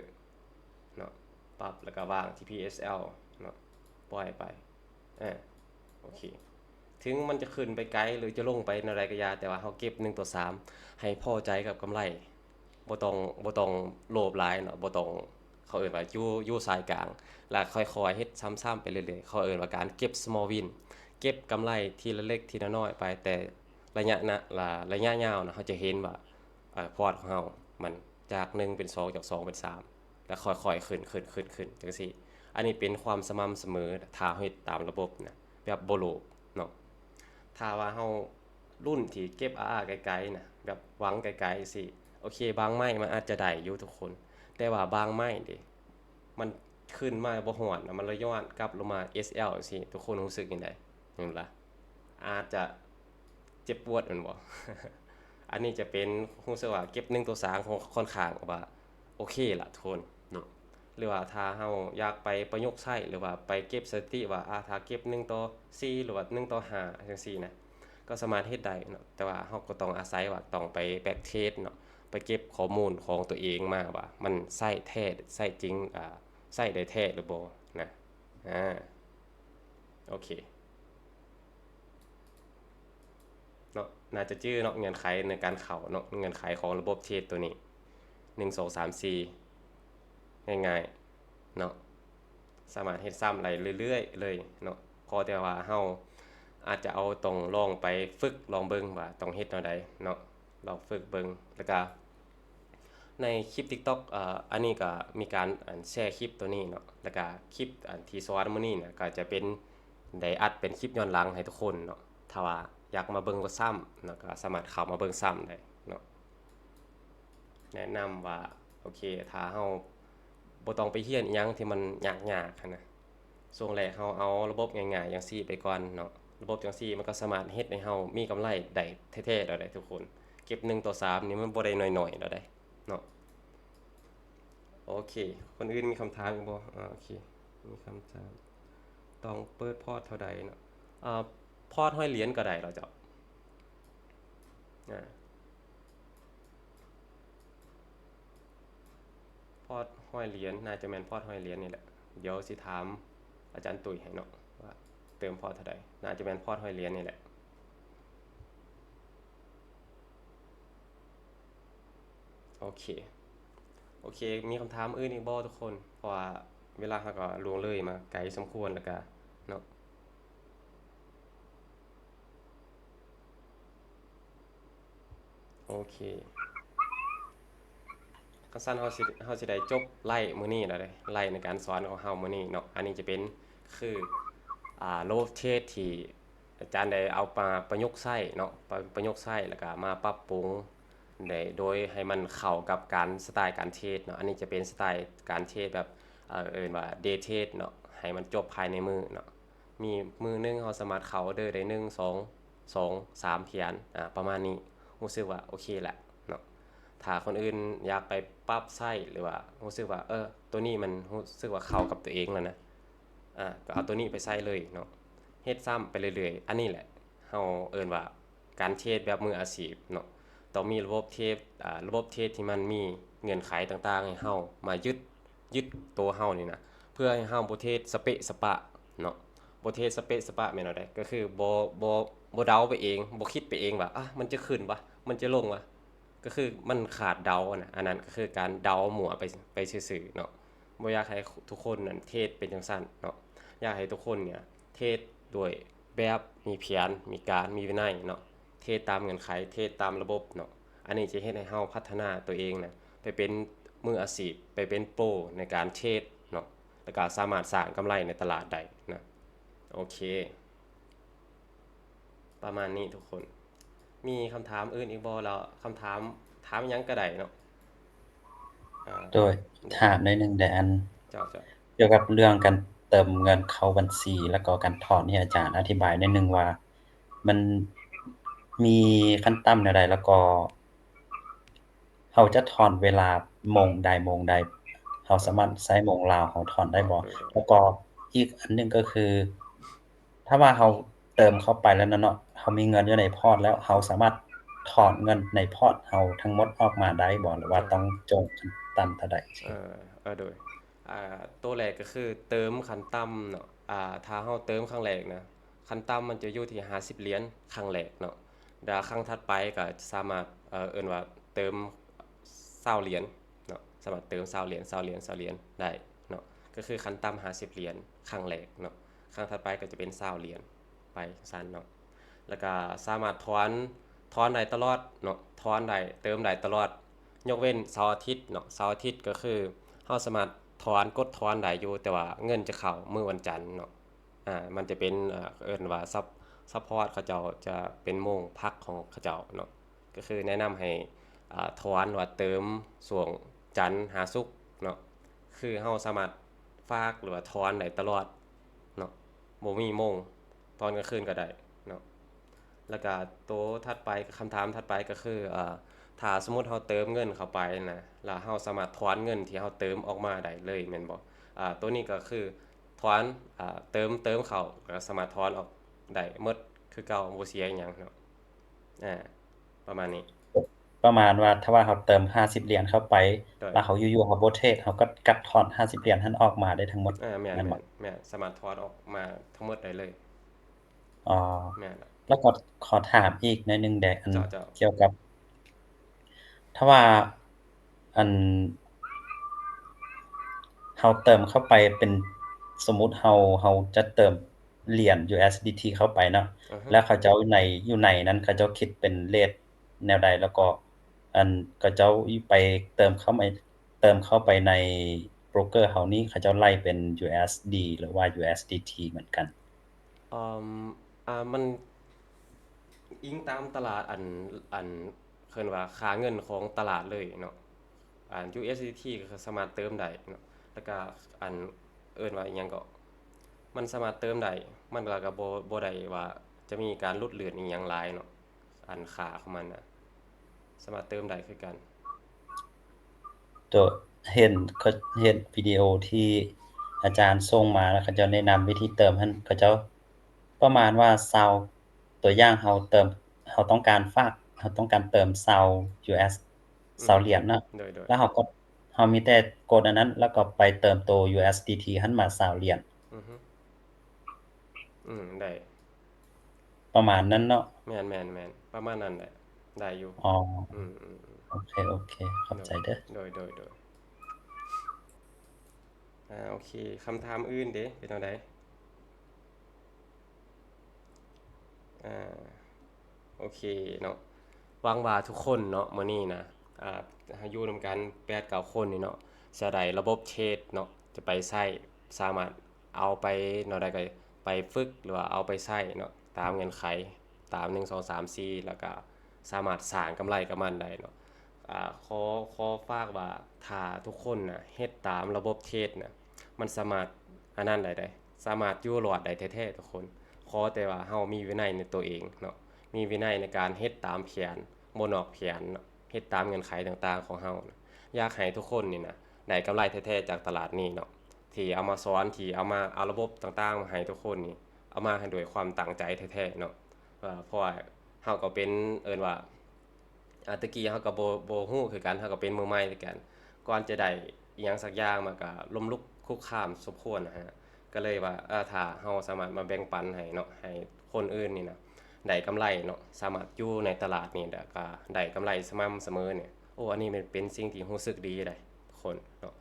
ເນາະ ປັບ ແລ້ວກໍວາງທີ່ ພີເອສແອລ ເນາະ ປ່ອຍໄປ. ເອີ ໂອເຄ ເຖິງມັນຈະຂຶ້ນໄປໄກ ຫຼື ຈະລົງໄປແນວໃດກໍຢ່າ ແຕ່ວ່າເຮົາເກັບໜຶ່ງຕໍ່ສາມ ໃຫ້ພໍໃຈກັບກຳໄລ ບໍ່ຕ້ອງ ບໍ່ຕ້ອງໂລບຫຼາຍເນາະ ບໍ່ຕ້ອງ ເຂົາເອີ້ນວ່າຢູ່ ຢູ່ສາຍກາງ ແລ້ວຄ່ອຍໆເຮັດຊ້ຳໆໄປເລື້ອຍໆ ເຂົາເອີ້ນວ່າການເກັບ ສະມໍວິນ ເກັບກຳໄລທີລະເລັກທີລະນ້ອຍໄປ ແຕ່ໄລຍະນະ ລະ ໄລຍະຍາວນະ ເຮົາຈະເຫັນວ່າ ອາ ພອດຂອງເຮົາມັນຈາກໜຶ່ງເປັນສອງ ຈາກສອງເປັນສາມ ແລ້ວຄ່ອຍໆຂຶ້ນ ຂຶ້ນ ຂຶ້ນ ຂຶ້ນ ຈັ່ງຊີ້. ອັນນີ້ເປັນຄວາມສະໝ່ຳສະເໝີ ຖ້າເຮົາເຮັດຕາມລະບົບນະ ແບບບໍ່ໂລບເນາະ. ຖ້າວ່າເຮົາລຸ້ນທີ່ເກັບອາ ອາ ໄກໆນະ ແບບຫວັງໄກໆຊີ້ ໂອເຄ ບາງໄມ້ມັນອາດຈະໄດ້ຢູ່ທຸກຄົນ ແຕ່ວ່າບາງໄມ້ເດ ມັນຂຶ້ນມາບໍ່ຮອດນະ ມັນລະຍ້ອນກັບລົງມາ ເອສແອລ ຈັ່ງຊີ້ ທຸກຄົນຮູ້ສຶກຈັ່ງໃດ? ເຫັນບໍ່ລະ? ອາດຈະເຈັບປວດແມ່ນບໍ່? ອັນນີ້ຈະເປັນ ຮູ້ສຶກວ່າເກັບໜຶ່ງຕໍ່ສາມ ຄ່ອນຂ້າງວ່າໂອເຄລະທຸກຄົນເນາະ. ຫຼືວ່າຖ້າເຮົາຢາກໄປປະຍຸກໃຊ້ ຫຼືວ່າໄປເກັບສະຖິຕິວ່າ ອາ ຖ້າເກັບໜຶ່ງຕໍ່ສີ່ ຫຼືວ່າໜຶ່ງຕໍ່ຫ້າ ຈັ່ງຊີ້ນະ ກໍສາມາດເຮັດໄດ້ເນາະ. ແຕ່ວ່າເຮົາກໍຕ້ອງອາໄສວ່າຕ້ອງໄປ back test ເນາະ ໄປເກັບຂໍ້ມູນຂອງຕົວເອງມາວ່າມັນໃຊ້ແທ້ ໃຊ້ຈິງ ອາ ໃຊ້ໄດ້ແທ້ຫຼືບໍ່ນະ. ອາ ໂອເຄເນາະ ໜ້າຈະຈື່ເນາະ ເງື່ອນໄຂໃນການເຂົ້າເນາະ ເງື່ອນໄຂຂອງລະບົບເທສໂຕນີ້ ໜຶ່ງ ສອງ ສາມ ສີ່ ງ່າຍໆເນາະ ສາມາດເຮັດຊ້ຳໄດ້ເລື້ອຍໆເລີຍເນາະ. ຂໍແຕ່ວ່າເຮົາອາດຈະເອົາ ຕ້ອງລອງໄປຝຶກລອງເບິ່ງວ່າຕ້ອງເຮັດແນວໃດເນາະ ລອງຝຶກເບິ່ງ ແລ້ວກະ ໃນຄລິບ TikTok ເອີ ອັນນີ້ກໍມີການ ອັນ ແຊຄລິບໂຕນີ້ເນາະ ແລ້ວກະຄລິບ ອັນ ທີ່ສອນມື້ນີ້ນະ ກໍຈະເປັນ ໄດ້ອັດເປັນຄລິບຍ້ອນຫຼັງໃຫ້ທຸກຄົນເນາະ. ຖ້າວ່າຢາກມາເບິ່ງຊ້ຳເນາະ ກໍສາມາດເຂົ້າມາເບິ່ງຊ້ຳໄດ້ເນາະ. ແນະນຳວ່າ ໂອເຄ ຖ້າເຮົາບໍ່ຕ້ອງໄປຮຽນອີ່ຫຍັງທີ່ມັນຍາກໆຫັ້ນນະ ຊ່ວງແລກເຮົາເອົາລະບົບງ່າຍໆຈັ່ງຊີ້ໄປກ່ອນເນາະ. ລະບົບຈັ່ງຊີ້ມັນກໍສາມາດເຮັດໃຫ້ເຮົາມີກຳໄລໄດ້ແທ້ໆແລ້ວເດ້ທຸກຄົນ. ເກັບໜຶ່ງຕໍ່ສາມນີ້ມັນບໍ່ໄດ້ໜ້ອຍໆແລ້ວເດ້ເນາະ. ໂອເຄ ຄົນອື່ນມີຄຳຖາມອີກບໍ່? ອາ ໂອເຄ ມີຄຳຖາມ ຕ້ອງເປີດພອດເທົ່າໃດເນາະ? ອາ ພອດຮ້ອຍຫຼຽນກໍໄດ້ແລ້ວເຈົ້າ. ອາ ພອດຮ້ອຍຫຼຽນ ໜ້າຈະແມ່ນພອດຮ້ອຍຫຼຽນນີ້ແຫຼະ. ດຽວຊິຖາມອາຈານຕຸ້ຍໃຫ້ເນາະ ວ່າເຕີມພອດເທົ່າໃດ. ໜ້າຈະແມ່ນພອດຮ້ອຍຫຼຽນນີ້ແຫຼະ. ໂອເຄ ໂອເຄ ມີຄຳຖາມອື່ນອີກບໍ່ທຸກຄົນ? ເພາະວ່າເວລາເຮົາກໍລ່ວງເລີຍມາໄກສົມຄວນແລ້ວກະເນາະ. ໂອເຄ ຄັນຊັ້ນເຮົາຊິ ເຮົາຊິໄດ້ຈົບໄລຟ໌ມື້ນີ້ແລ້ວເດ້ ໄລຟ໌ໃນການສອນຂອງເຮົາມື້ນີ້ເນາະ. ອັນນີ້ຈະເປັນຄື ອາ ລະບົບເທຣດທີ່ອາຈານໄດ້ເອົາມາປະຍຸກໃຊ້ເນາະ ປະ ປະຍຸກໃຊ້ ແລ້ວກະມາປັບປຸງ ໄດ້ ໂດຍໃຫ້ມັນເຂົ້າກັບການ ສະໄຕການເທຣດເນາະ. ອັນນີ້ຈະເປັນສະໄຕການເທຣດແບບ ເອີ ເອີ້ນວ່າ ເດເທຣດເນາະ ໃຫ້ມັນຈົບພາຍໃນມື້ເນາະ. ມີມື້ໜຶ່ງເຮົາສາມາດເຂົ້າອໍເດີໄດ້ໜຶ່ງ ສອງ ສອງ ສາມຂຽນ ອາ ປະມານນີ້ ຮູ້ສຶກວ່າໂອເຄແຫຼະເນາະ. ຖ້າຄົນອື່ນຢາກໄປປັບໃຊ້ ຫຼືວ່າຮູ້ສຶກວ່າ ເອີ ໂຕນີ້ມັນຮູ້ສຶກວ່າເຂົ້າກັບຕົວເອງແລ້ວນະ ອາ ກໍເອົາໂຕນີ້ໄປໃຊ້ເລີຍເນາະ ເຮັດຊ້ຳໄປເລື້ອຍໆ. ອັນນີ້ແຫຼະເຮົາເອີ້ນວ່າ ການເທຣດແບບມືອາຊີບເນາະ ຕ້ອງມີລະບົບເທຣດ ອາ ລະບົບເທຣດທີ່ມັນມີເງື່ອນໄຂຕ່າງໆໃຫ້ເຮົາມາຍຶດ ຍຶດໂຕເຮົານີ້ນະ ເພື່ອໃຫ້ເຮົາບໍ່ເທຣດສະເປະສະປະເນາະ. ບໍ່ເທຣດສະເປະສະປະແມ່ນແນວໃດ? ກໍຄືບໍ່ ບໍ່ ບໍ່ເດົາໄປເອງ ບໍ່ຄິດໄປເອງວ່າ ອາ ມັນຈະຂຶ້ນຫວາ ມັນຈະລົງຫວາ ກໍຄືມັນຂາດເດົານະ. ອັນນັ້ນກໍຄືການເດົາມົ້ວໄປ ໄປຊື່ໆເນາະ. ບໍ່ຢາກໃຫ້ທຸກຄົນນັ້ນເທຣດເປັນຈັ່ງຊັ້ນເນາະ ຢາກໃຫ້ທຸກຄົນເນຍ ເທຣດດ້ວຍແບບມີແຜນ ມີການ ມີວິໄນເນາະ, ເທຣດຕາມເງື່ອນໄຂ ເທຣດຕາມລະບົບເນາະ. ອັນນີ້ຈະເຮັດໃຫ້ເຮົາພັດທະນາຕົວເອງນະ ໄປເປັນມືອາຊີບ ໄປເປັນໂປຣໃນການເທຣດເນາະ ແລ້ວກໍສາມາດສ້າງກຳໄລໃນຕະຫຼາດໄດ້ນະ. ໂອເຄ ປະມານນີ້ທຸກຄົນ. ມີຄຳຖາມອື່ນອີກບໍ່? ແລ້ວຄຳຖາມ ຖາມຫຍັງກໍໄດ້ເນາະ. ອາ ໂດຍ ຖາມໜ້ອຍໜຶ່ງແດ່ ອັນ ເຈົ້າ ເຈົ້າ ກ່ຽວກັບເລື່ອງການເຕີມເງິນເຂົ້າບັນຊີ ແລ້ວກໍການຖອນ ທີ່ອາຈານອະທິບາຍໜ້ອຍໜຶ່ງວ່າ ມັນມີຂັ້ນຕ່ຳແນວໃດ ແລ້ວກໍ ເຮົາຈະຖອນເວລາໂມງໃດໂມງໃດ? ເຮົາສາມາດໃຊ້ໂມງລາວເຮົາຖອນໄດ້ບໍ່? ເອີ ແລ້ວກໍອີກອັນໜຶ່ງກໍຄື ຖ້າວ່າເຮົາເຕີມເຂົ້າໄປແລ້ວນະເນາະ ເຮົາມີເງິນຢູ່ໃນພອດແລ້ວ ເຮົາສາມາດຖອນເງິນໃນພອດເຮົາທັງໝົດອອກມາໄດ້ບໍ່ ຫຼືວ່າຕ້ອງໂຈງຂັ້ນຕ່ຳເທົ່າໃດ? ເອີ ເອີ ໂດຍ ອ່າ ໂຕແລກກໍຄືເຕີມຂັ້ນຕ່ຳເນາະ. ອ່າ ຖ້າເຮົາເຕີມຄັ້ງແລກນະ ຂັ້ນຕ່ຳມັນຈະຢູ່ທີ່ຫ້າສິບຫຼຽນຄັ້ງແລກເນາະ, ແລ້ວຄັ້ງຖັດໄປກໍສາມາດ ເອີ ເອີ້ນວ່າເຕີມຊາວຫຼຽນເນາະ, ສາມາດເຕີມຊາວຫຼຽນ ຊາວຫຼຽນ ຊາວຫຼຽນໄດ້ເນາະ, ກໍຄືຂັ້ນຕ່ຳຫ້າສິບຫຼຽນຄັ້ງແລກເນາະ, ຄັ້ງຖັດໄປກໍຈະເປັນຊາວຫຼຽນໄປຈັ່ງຊັ້ນເນາະ. ແລ້ວກໍສາມາດຖອນ ຖອນໄດ້ຕະຫຼອດເນາະ, ຖອນໄດ້ ເຕີມໄດ້ຕະຫຼອດ ຍົກເວັ້ນເສົາອາທິດເນາະ. ເສົາອາທິດກໍຄືເຮົາສາມາດຖອນ ກົດຖອນໄດ້ຢູ່ ແຕ່ວ່າເງິນຈະເຂົ້າມື້ວັນຈັນເນາະ. ອ່າ ມັນຈະເປັນ ເອີ ເອີ້ນວ່າ ຊັບ ຊັບພອດ ເຂົາເຈົ້າຈະເປັນໂມງພັກຂອງເຂົາເຈົ້າເນາະ, ກໍຄືແນະນຳໃຫ້ ອ່າ ຖອນ ຫຼືວ່າເຕີມຊ່ວງຈັນຫາສຸກເນາະ, ຄືເຮົາສາມາດຝາກ ຫຼືວ່າຖອນໄດ້ຕະຫຼອດເນາະ, ບໍ່ມີໂມງ ຕອນກາງຄືນກໍໄດ້ເນາະ. ແລ້ວກະໂຕຖັດໄປ ຄຳຖາມຖັດໄປກໍຄື ເອີ ຖ້າສົມມຸດເຮົາເຕີມເງິນເຂົ້າໄປນະ ແລ້ວເຮົາສາມາດຖອນເງິນທີ່ເຮົາເຕີມອອກມາໄດ້ເລີຍແມ່ນບໍ່? ອາ ໂຕນີ້ກໍຄືຖອນ ອາ ເຕີມ ເຕີມເຂົ້າ ກໍສາມາດຖອນອອກໄດ້ໝົດຄືເກົ່າ ບໍ່ເສຍອີ່ຫຍັງເນາະ. ອາ ປະມານນີ້ ປະມານວ່າ ຖ້າວ່າເຮົາເຕີມຫ້າສິບຫຼຽນເຂົ້າໄປ ໂດຍ ແລ້ວເຮົາຢູ່ໆເຮົາບໍ່ເທຣດ ເຮົາກໍກັດຖອນຫ້າສິບຫຼຽນຫັ້ນອອກມາໄດ້ທັງໝົດ. ອາ ແມ່ນ ແມ່ນບໍ່? ແມ່ນ ສາມາດຖອນອອກມາທັງໝົດໄດ້ເລີຍ. ອໍ ແມ່ນລະ. ແລ້ວກໍຂໍຖາມອີກໜ້ອຍໜຶ່ງແດ່ ອັນ ເຈົ້າ ເຈົ້າ ກ່ຽວກັບ ຖ້າວ່າ ອັນ ເຮົາເຕີມເຂົ້າໄປເປັນ ສົມມຸດເຮົາ ເຮົາຈະເຕີມຫຼຽນ USDT ເຂົ້າໄປເນາະ ອືຮຶ ແລ້ວເຂົາເຈົ້າໃນ ຢູ່ໃນນັ້ນເຂົາເຈົ້າຄິດເປັນເຣດແນວໃດ? ແລ້ວກໍ ອັນ ເຂົາເຈົ້າໄປເຕີມເຂົ້າໄປ ເຕີມເຂົ້າໄປໃນໂບຣກເກີເຮົານີ້ ເຂົາເຈົ້າໄລ່ເປັນ USD ຫຼືວ່າ USDT ເໝືອນກັນ? ອືມ ອ່າ ມັນອີງຕາມຕະຫຼາດ ອັນ ອັນ ເອີ້ນວ່າຄ່າເງິນຂອງຕະຫຼາດເລີຍເນາະ. ອັນ USDT ກໍສາມາດເຕີມໄດ້ເນາະ, ແລ້ວກະ ອັນ ເອີ້ນວ່າອີ່ຫຍັງເກາະ ມັນສາມາດເຕີມໄດ້ ມັນກໍ ກໍບໍ່ ບໍ່ໄດ້ວ່າຈະມີການຫຼຸດເລື່ອນອີ່ຫຍັງຫຼາຍເນາະ. ອັນຄ່າຂອງມັນນະ ສາມາດເຕີມໄດ້ຄືກັນ. ໂຕ ເຫັນ ເຫັນວິດີໂອທີ່ອາຈານສົ່ງມາ ແລ້ວເຂົາເຈົ້າແນະນຳວິທີເຕີມຫັ້ນ ເຂົາເຈົ້າປະມານວ່າຊາວ ຕົວຢ່າງເຮົາເຕີມ ເຮົາຕ້ອງການຝາກ ເຮົາຕ້ອງການເຕີມຊາວ US ອືມ ຊາວຫຼຽນເນາະ ໂດຍໆ ແລ້ວເຮົາກໍ ເຮົາມີແຕ່ກົດອັນນັ້ນ ແລ້ວກໍໄປເຕີມໂຕ USDT ຫັ້ນມາຊາວຫຼຽນ. ອືຮຶ ອືມ ໄດ້ ປະມານນັ້ນເນາະ. ແມ່ນໆໆ ປະມານນັ້ນແຫຼະ ໄດ້ຢູ່. ອໍ ອືມໆໆ ໂອເຄ ໂອເຄ ຂອບໃຈເດີ. ໂດຍ ໂດຍ ໂດຍ. ອ່າ ໂອເຄ ຄຳຖາມອື່ນເດ ເປັນແນວໃດ? ອ່າ ໂອເຄເນາະ, ຫວັງວ່າທຸກຄົນເນາະ ມື້ນີ້ນະ ອ່າ ເຮົາຢູ່ນຳກັນແປດເກົ້າຄົນນີ້ເນາະ ຈະໄດ້ລະບົບເທຣດເນາະ ຈະໄປໃຊ້ ສາມາດເອົາໄປແນວໃດກໍໄປຝຶກ ຫຼືວ່າເອົາໄປໃຊ້ເນາະ ຕາມເງື່ອນໄຂ ຕາມໜຶ່ງ ສອງ ສາມ ສີ່ ແລ້ວກໍສາມາດສ້າງກຳໄລກັບມັນໄດ້ເນາະ. ອ່າ ຂໍ ຂໍຝາກວ່າ ຖ້າທຸກຄົນນະ ເຮັດຕາມລະບົບເທຣດນະ ມັນສາມາດອັນນັ້ນໄດ້ເດ້ ສາມາດຢູ່ລອດໄດ້ແທ້ໆທຸກຄົນ. ຂໍແຕ່ວ່າເຮົາມີວິໄນໃນຕົວເອງເນາະ ມີວິໄນໃນການເຮັດຕາມແຜນ ບໍ່ນອກແຜນເນາະ ເຮັດຕາມເງື່ອນໄຂຕ່າງໆຂອງເຮົານະ. ຢາກໃຫ້ທຸກຄົນນີ້ນະ ໄດ້ກຳໄລແທ້ໆຈາກຕະຫຼາດນີ້ເນາະ ທີ່ເອົາມາສອນ ທີ່ເອົາມາ ເອົາລະບົບຕ່າງໆມາໃຫ້ທຸກຄົນນີ້ ເອົາມາໃຫ້ດ້ວຍຄວາມຕັ້ງໃຈແທ້ໆເນາະ. ເອີ ເພາະວ່າເຮົາກໍເປັນ ເອີ້ນວ່າ ອາ ແຕ່ກີ້ເຮົາກໍບໍ່ ບໍ່ຮູ້ຄືກັນ ເຮົາກໍເປັນມືໃໝ່ຄືກັນ ກ່ອນຈະໄດ້ອີ່ຫຍັງສັກຢ່າງ ມັນກໍລົ້ມລຸກຄຸກຄານສົມຄວນນະຮະ. ກໍເລີຍວ່າ ເອີ ຖ້າເຮົາສາມາດມາແບ່ງປັນໃຫ້ເນາະ ໃຫ້ຄົນອື່ນນີ້ນະ ໄດ້ກຳໄລເນາະ ສາມາດຢູ່ໃນຕະຫຼາດນີ້ ແລ້ວກໍໄດ້ກຳໄລສະໝ່ຳສະເໝີນີ້ ໂອ້ ອັນນີ້ແມ່ນເປັນສິ່ງທີ່ຮູ້ສຶກດີເດ້ທຸກຄົນເນາະ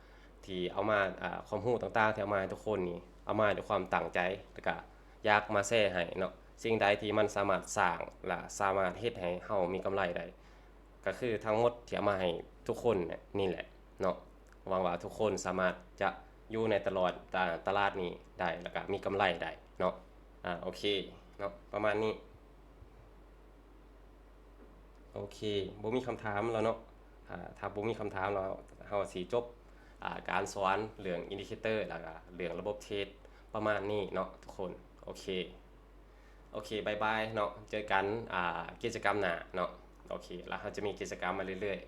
ທີ່ເອົາມາ ອ່າ ຄວາມຮູ້ຕ່າງໆທີ່ເອົາມາໃຫ້ທຸກຄົນນີ້ ເອົາມາດ້ວຍຄວາມຕັ້ງໃຈ ແລ້ວກໍ ຢາກມາແຊໃຫ້ເນາະ. ສິ່ງໃດທີ່ມັນສາມາດສ້າງ ແລະ ສາມາດເຮັດໃຫ້ເຮົາມີກຳໄລໄດ້ ກໍຄືທັງໝົດທີ່ເອົາມາໃຫ້ທຸກຄົນນີ້ແຫຼະເນາະ. ຫວັງວ່າທຸກຄົນສາມາດຈະຢູ່ໃນຕະຫຼອດ ຕະ ຕະຫຼາດນີ້ໄດ້ ແລ້ວກໍມີກຳໄລໄດ້ເນາະ. ອາ ໂອເຄເນາະ ປະມານນີ້. ໂອເຄ ບໍ່ມີຄຳຖາມແລ້ວເນາະ. ອາ ຖ້າບໍ່ມີຄຳຖາມແລ້ວ ເຮົາຊິຈົບ ອາ ການສອນເລື່ອງອິນດິເຄເຕີ ແລ້ວກໍເລື່ອງລະບົບເທຣດປະມານນີ້ເນາະທຸກຄົນ. ໂອເຄ ໂອເຄ ບາຍບາຍເນາະ. ເຈີກັນ ອາ ກິດຈະກຳໜ້າເນາະ. ໂອເຄ ແລ້ວເຮົາຈະມີກິດຈະກຳມາເລື້ອຍ